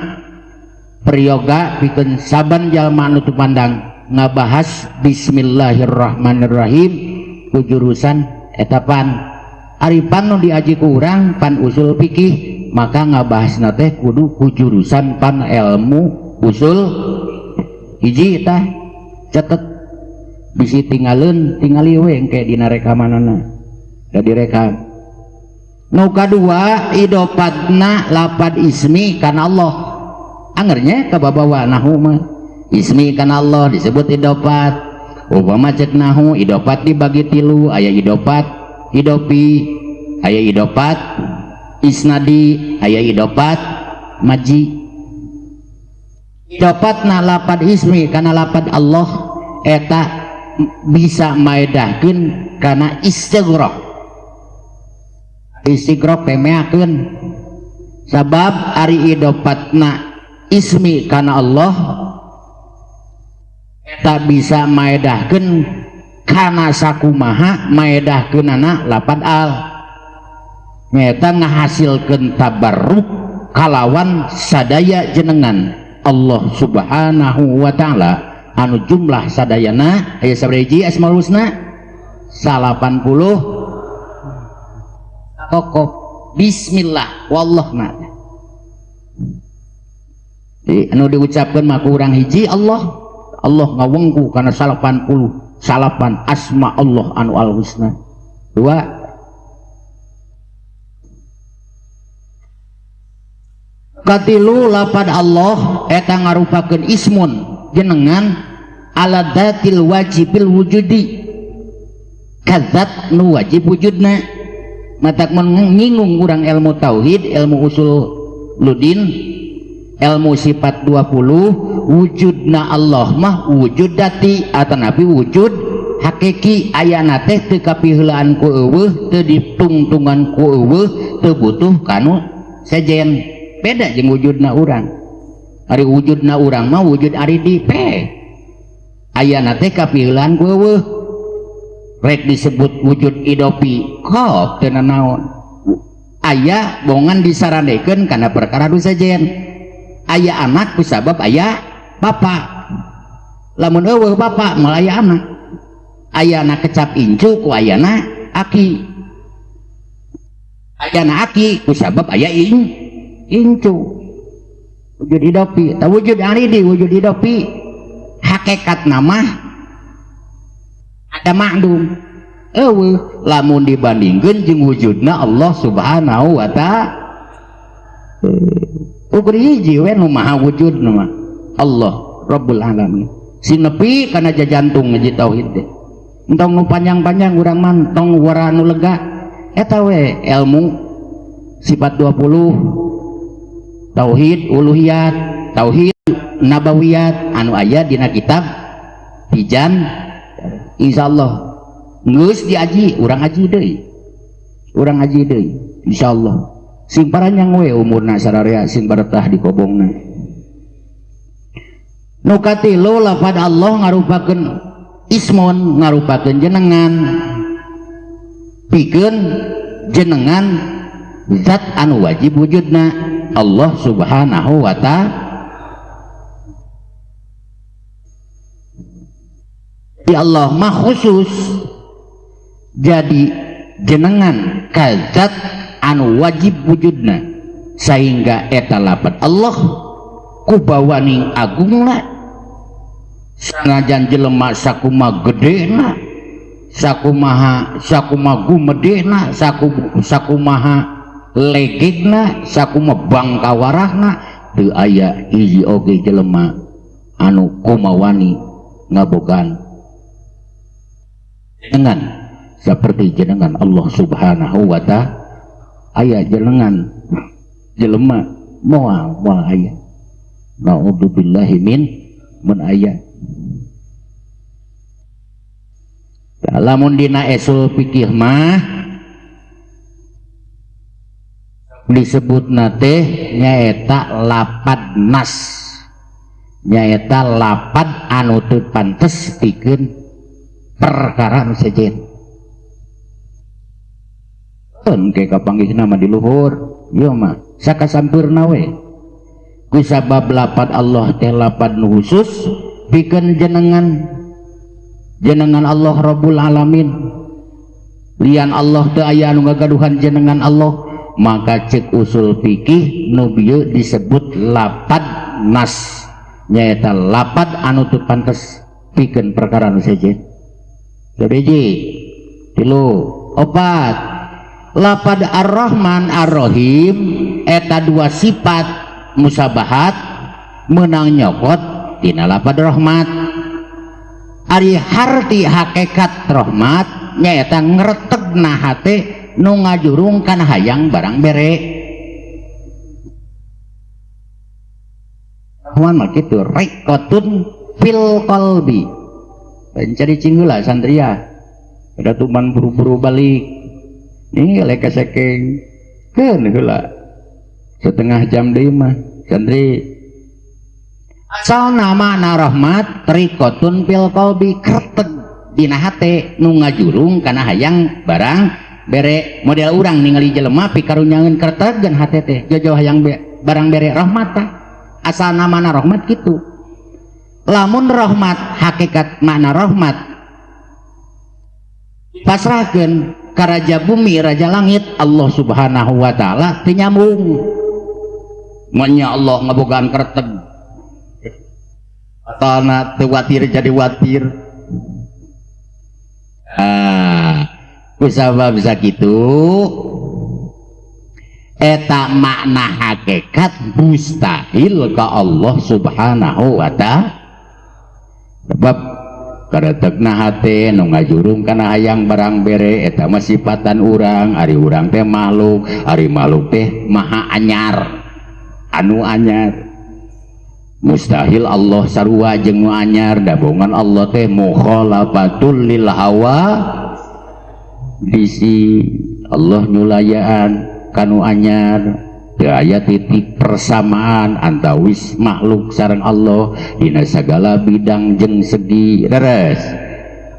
priyoga pikeun saban jalma anu teu pandang ngabahas bismillahirrahmanirrahim ku jurusan etapan Ari pan nu diaji ku urang pan usul fikih, maka ngabahasna teh kudu ku jurusan pan ilmu usul. Hiji tah catet, bisi tinggalin, tingali we engke dina rekamanana da direkam. Nu kadua, idopatna lapad ismi kana Allah. Angernya kababawa nahu mah ismi kana Allah disebut idopat. Upama cek nahu idopat dibagi tilu, aya idopat idopi, aya idopat isnadi, aya idopat maji. Idopatna lapad ismi kana lapad Allah eta bisa maedahkeun kana istighraq. Istighraq pemeakeun, sabab ari idopatna ismi kana Allah tak bisa maedahkeun kana sakumaha maedahkeunana lapad al, nyaeta ngahasilkeun tabarruk kalawan sadaya jenengan Allah Subhanahu wa ta'ala anu jumlah sadayana aya sabaraha hiji asmaul husna? 80 tokoh. Bismillah wallah na anu diucapkan mah kurang hiji Allah. Allah ngawengku kana 89 asma Allah anu al husna. Dua, katilu, lapad Allah eta ngarupakeun ismun jenengan ala dzatil wajibil wujudi, kadzat nu wajib wujudna. Matak mun nyinggung urang ilmu tauhid, ilmu usul ludin, ilmu sifat 20, wujudna Allah mah wujud dati atanapi wujud hakiki, ayana teh teu kapiheulaan ku eueuh, teu ditungtungan ku eueuh, teu butuh kanu sejen. Beda jeung wujudna urang. Ari wujudna urang mah wujud ari di pe, ayana teh kapiheulaan ku eueuh, rek disebut wujud idopi kop teu nanaon, aya bongan disaranekeun kana perkara nu sejen. Aya anak kusabab aya bapak, lamun eueuh bapak moal aya anak. Ayana kecap incu ku ayana aki, ayana aki kusabab aya incu. Wujud idopi ta wujud aridi, wujud idopi hakikat nama ada ma'lum eueuh lamun dibandingkeun jeung wujudna Allah Subhanahu wa ta'ala. Ukur hiji we nu maha wujud mah Allah Rabbul Alamin. Sing nepi kana jajantung ngaji tauhid teh. Entong nu panjang-panjang urang mah, tong wara nu lega. Eta we ilmu sifat 20, tauhid uluhiyat, tauhid nabawiyat anu aya dina kitab Tijan. Insyaallah geus diaji, urang aji deui. Urang aji deui insyaallah. Sing paranjang we umurna sararea, sing baretah di kobongna. Nu katilu, lapad Allah ngarupakeun ismun, ngarupakeun jenengan pikeun jenengan zat anu wajib wujudna Allah Subhanahu wa ta'ala. Di Allah mah khusus jadi jenengan ka zat anu wajib wujudna, sehingga eta lapad Allah kubawaning agungna sanajan jelema sakuma gedena, sakumaha sakuma gumedena, sakumaha legegna, sakuma bangkawarahna, teu aya hiji oge jelema anu kumawani ngabogaan jenengan seperti jenengan Allah Subhanahu wa ta'ala. Aya jenengan jelema moal moal aya, naudzubillahi min mun aya. Lamun dina usul fikih mah disebutna teh nyaeta lapad nas, nyaeta lapad anu teu pantes pikeun perkara nu sejen. Engke kapanggihna mah di luhur ieu mah sakasampurna we. Ku sabab lapad Allah teh lapad nu khusus pikeun jenengan jenengan Allah Rabbul Alamin. Lian Allah teu aya anu ngagaduhan jenengan Allah. Maka cek usul fikih nu bieu disebut lapad nas, nyaeta lapad anu teu pantes pikeun perkara nu sejen. Hiji, tilu, opat. Lapad Ar-Rahman Ar-Rahim eta dua sifat musabahat menang nyokot tina lapad rahmat. Ari harti hakikat rahmat nyaeta ngretegna hate nu ngajurung kana hayang barang bere. Rahman mah kitu riqatun fil qalbi. Pencari cingula santria ada tuman buru-buru balik ini leka sekeng keun heula setengah jam deui mah santri. Asalna makna rahmat riqatun fil qalbi, kreteg dina hate nu ngajurung kana hayang barang bere. Model urang ningali jelema pikarunyangeun kreteg hate teh jojo hayang barang bere rahmat tah. Asalna makna rahmat kitu. Lamun rahmat hakikat makna rahmat pasrahkeun ka raja bumi raja langit Allah Subhanahu wa taala teu nyambung. Manya Allah ngabogaan kreteg tanah teu watir jadi watir. Kusabab sakitu eta makna hakikat mustahil ka Allah Subhanahu wa taala. Sebab karetegna hate nu ngajurung kana hayang barang bere eta mah sifatan urang. Ari urang teh makhluk, ari makhluk teh maha anyar, anu anyar. Mustahil Allah sarua jeung nu anyar, dabongan Allah teh mukhalafatul lil hawa disi Allah nyulayaan kanu anyar. Teu aya titik persamaan antawis makhluk sareng Allah dina sagala bidang jeung segi. Leres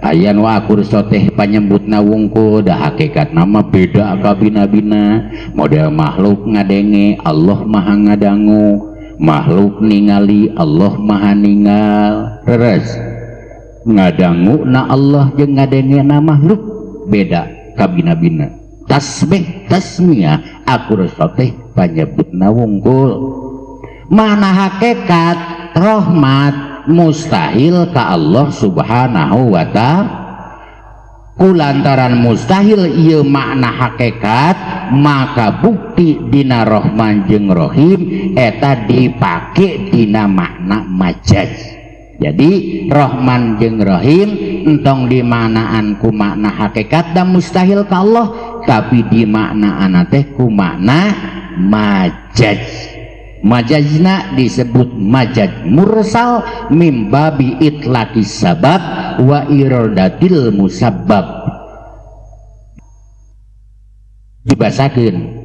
aya nu akur soteh panyebutna wungkul, da hakikatna mah beda kabina-bina. Model makhluk ngadenge Allah maha ngadangu, makhluk ningali Allah maha ningal. Leres ngadangu na Allah jeung ngadenge na makhluk beda kabina-bina. Tasbih tasmiyah akur soteh panyebutna wungkul. Mana hakikat rahmat mustahil ka Allah Subhanahu wa ta'ala. Kulantaran mustahil ieu makna hakikat, maka bukti dina Rahman jeung Rahim eta dipake dina makna majaz. Jadi Rahman jeung Rahim entong dimaknaan ku makna hakikat dan mustahil ka Allah, tapi dimaknaan teh ku makna majaz. Majazna disebut majaz mursal mim babi itlaqis sabab wa iradatil musabbab. Dibasakeun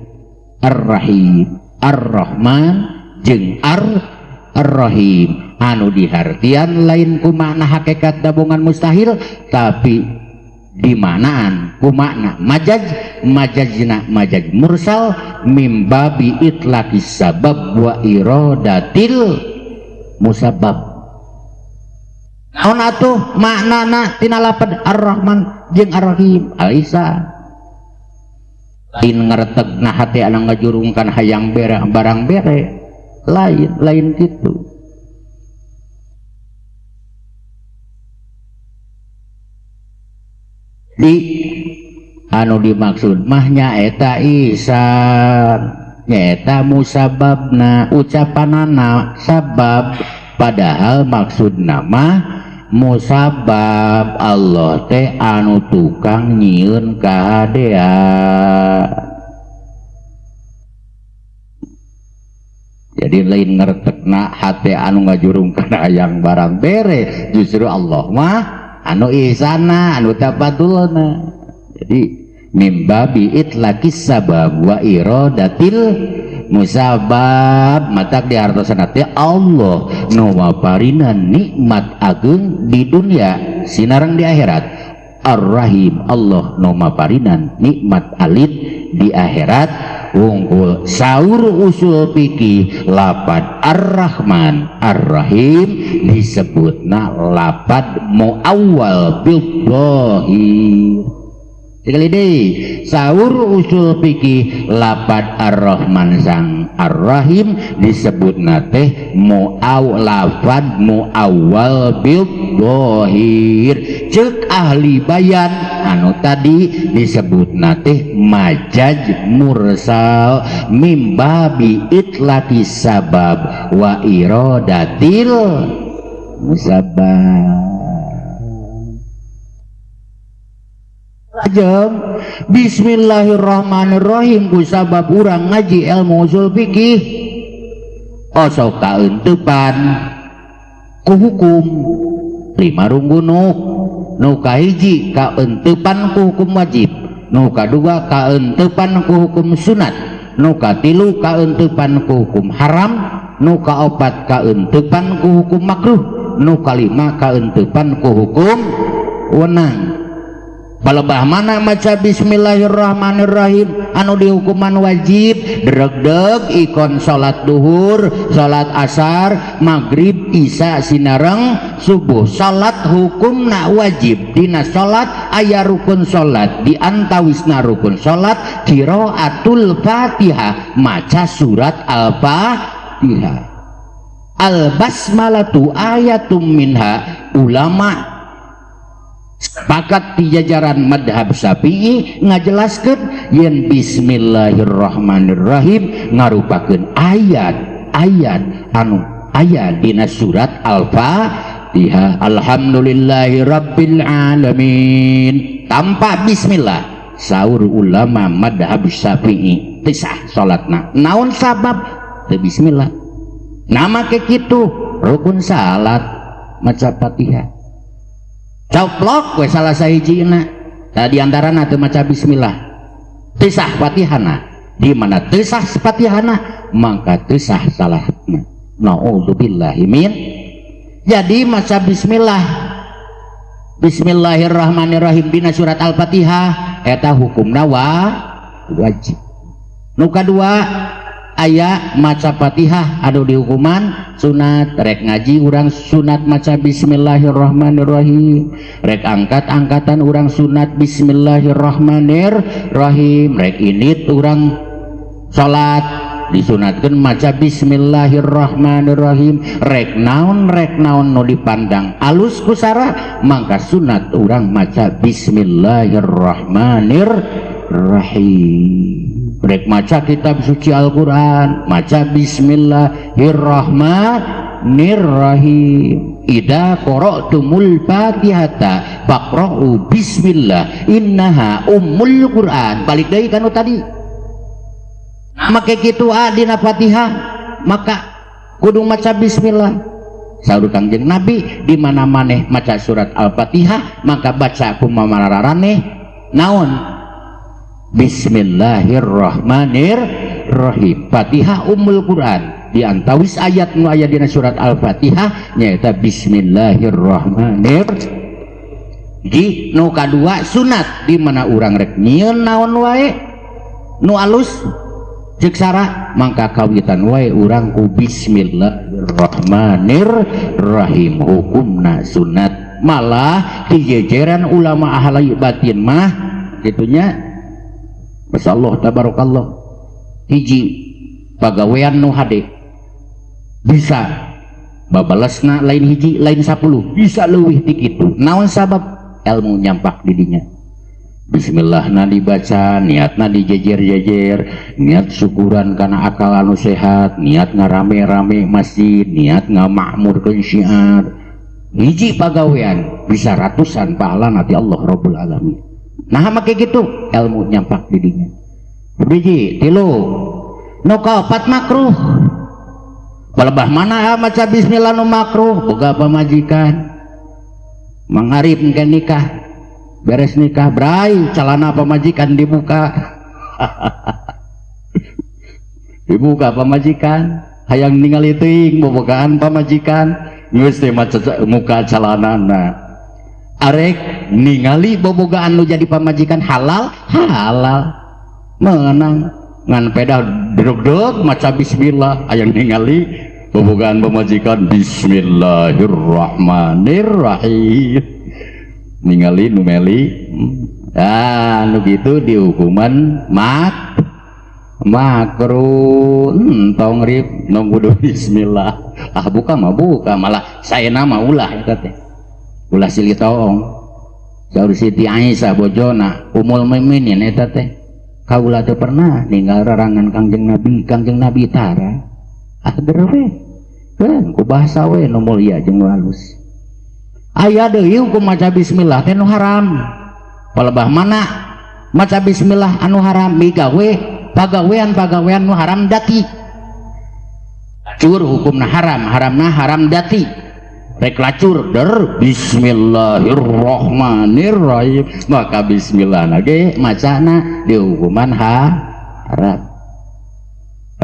Ar-Rahim, Ar-Rahman jeung Ar-Rahim anu dihartian lain ku makna hakikat dabongan mustahil, tapi dimanaan ku makna majaz. Majazna majaz mursal mim babi itlaqis sabab wa iradatil musabbab. Naon atuh maknana tina lapad Ar-Rahman jeung Ar-Rahim? Alisa lain ngeretegna hate anu ngajurungkan hayang bere barang bere, lain lain kitu. Di anu dimaksud mah nyaeta ihsan, nyaeta musababna, ucapanana sabab, padahal maksudna mah musabab. Allah teh anu tukang nyieun kahadean. Jadi lain ngertekna hate anu ngajurung kana hayang barang bere, justru Allah mah anu ihsana, anu tapadulna. Jadi mim babi itlaqis sabab wa iradatil musabab. Matak dihartosana teh Allah nu maparina nikmat agung di dunia sinareng di akhirat. Ar-Rahim Allah nu maparina nikmat alit di akhirat. Wungkul saur usul fikih lapad Ar-Rahman Ar-Rahim disebutna lapad muawwal bil dhahir. Sekali deui, saur usul fikih lapad Ar-Rahman sang Ar-Rahim disebutna teh muaw lafad muawwal bil dhahir. Ceuk ahli bayan anu tadi disebutna teh majaz mursal mimbabi itlaqi sabab wa iradatil musabab. Jeng bismillahirrahmanirrahim ku sabab urang ngaji ilmu usul fikih osok kaeuntepan ku hukum lima runggunuk. Nu kahiji kaeuntepan ku hukum wajib, nu kadua kaeuntepan ku hukum sunat, nu katilu kaeuntepan ku hukum haram, nu kaopat kaeuntepan ku hukum makruh, nu kalima kaeuntepan ku hukum wenang. Palebah mana maca bismillahirrahmanirrahim anu dihukuman wajib dregdeg ikon salat duhur, salat asar, maghrib, isya sinareng subuh. Salat hukumna wajib. Dina salat aya rukun salat, di antawisna rukun salat qiraatul Fatihah, maca surat Al-Fatihah. Al-basmalatu ayatum minha. Ulama sepakat di jajaran madhab Syafi'i ngajelaskeun yen bismillahirrahmanirrahim ngarupakeun ayat-ayat anu aya dina surat Al-Fatihah. Alhamdulillahi rabbil alamin tanpa bismillah saur ulama madhab Syafi'i teu sah salatna. Naon sabab teu bismillah? Nama ke kitu rukun salat maca Fatihah. Coplok we salah sahijina tadi antarana teu maca bismillah teu sah Fatihana. Di mana teu sah Fatihana maka teu sah salatna. Naudzubillahi min. Jadi maca bismillah bismillahirrahmanirrahim dina surat Al-Fatihah eta hukumna wajib. Nu kadua aya maca Fatihah anu dihukuman sunat. Rek ngaji urang sunat maca bismillahirrahmanirrahim, rek angkat-angkatan urang sunat bismillahirrahmanirrahim, rek init urang salat disunatkeun maca bismillahirrahmanirrahim, rek naon nu dipandang alus ku sara mangka sunat urang maca bismillahirrahmanirrahim. Rek maca kitab suci Al-Quran maca bismillahirrahmanirrahim. Idza qara'tumul Fatihata faqra'u bismillah innaha ummul Quran. Balik deui kanu tadi. Make kitu dina Fatihah maka kudu maca bismillah. Saur Kangjeng Nabi di mana maneh maca surat Al-Fatihah maka baca kumaha naon? Bismillahirrahmanirrahim. Fatihah ummul Quran. Di antawis ayat nu aya dina surat Al-Fatihah nyaeta bismillahirrahmanirrahim. Di nu kadua sunat di mana urang rek nyieun naon wae nu alus ceuk sara mangka kawitan wae urang ku bismillahirrahmanirrahim hukumna sunat. Malah di jejeran ulama ahli batin mah kitunya masyaallah tabarakallah hiji pagawean nu hade bisa babalesna lain hiji lain 10 bisa leuwih ti kitu. Naon sabab? Ilmu nyampak di dinya. Bismillahna dibaca, niatna dijejer-jejer, niat syukuran kana akal anu sehat, niat ngarame-rame masjid, niat ngamakmurkeun syiar. Hiji pagawean bisa ratusan pahala nanti Allah Rabbul Alamin. Nah make gitu ilmu nyampak di dinya. Hiji, tilu, nu kaopat makruh. Palebah mana maca bismillah nu makruh? Boga pamajikan. Mangarip engke nikah, beres nikah bray celana pamajikan dibuka. Dibuka pamajikan, hayang ningali teuing bobogaan pamajikan, geus teh maca muka celanana. Arek ningali bobogaan nu jadi pamajikan halal, halal menang ngan pedah drug-drug maca bismillah hayang ningali bobogaan pamajikan bismillahirrahmanirrahim ningali nu meli Ah, nu gitu dihukuman makruh. Tong rip nong kudu bismillah. Ah, buka mah buka, malah saya nama ulah eta teh, ulah silih toong. Saur Siti Aisyah, bojona Ummul Mukminin eta teh, kaula teu pernah ninggal rarangan Kangjeng Nabi, Kangjeng Nabi tara. Ah, ger we kan ku bahasa we nu mulia jeung nu halus. Aya deui hukum maca bismillah teh nu haram. Palebah mana maca bismillah anu haram? Migawe pagawean, pagawean nu haram dati. Cur hukumna haram, haramna haram dati. Rek lacur der bismillahirrahmanirrahim, maka bismillah ge macana dihukuman haram.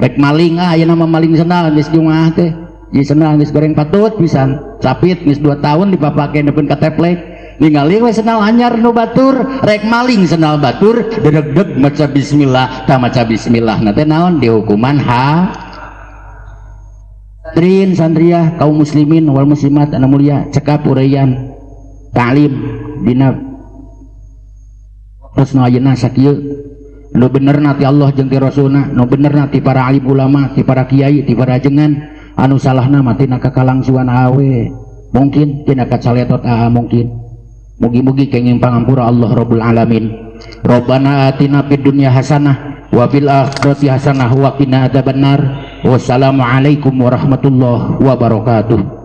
Rek maling, ah, ayeuna mah maling sendal geus jumaah teh. Ieu sendal geus goreng patut pisan, capit geus 2 tahun dipapake neupikeun ka teplek. Ningali we sendal anyar nu batur, rek maling sendal batur, dedeg-deg maca bismillah. Tah, maca bismillah na teh naon? Dihukuman ha. Santrin santriah, kaum muslimin wal muslimat anu mulia, cekap uraian ta'lim dina terus nu ayeuna sakieu. Nu bener na ti Allah jeung ti Rasulna, nu bener na ti para alim ulama, ti para kiai, ti para ajengan, anu salahna mah tina kakalangsuan awe mungkin, tina kacaletot aa mungkin. Mugi-mugi kenging pangampura Allah Rabbul Alamin. Rabbana atina fid dunya hasanah wa fil akhirati hasanah wa qina adzabannar. Wassalamualaikum warahmatullahi wabarakatuh.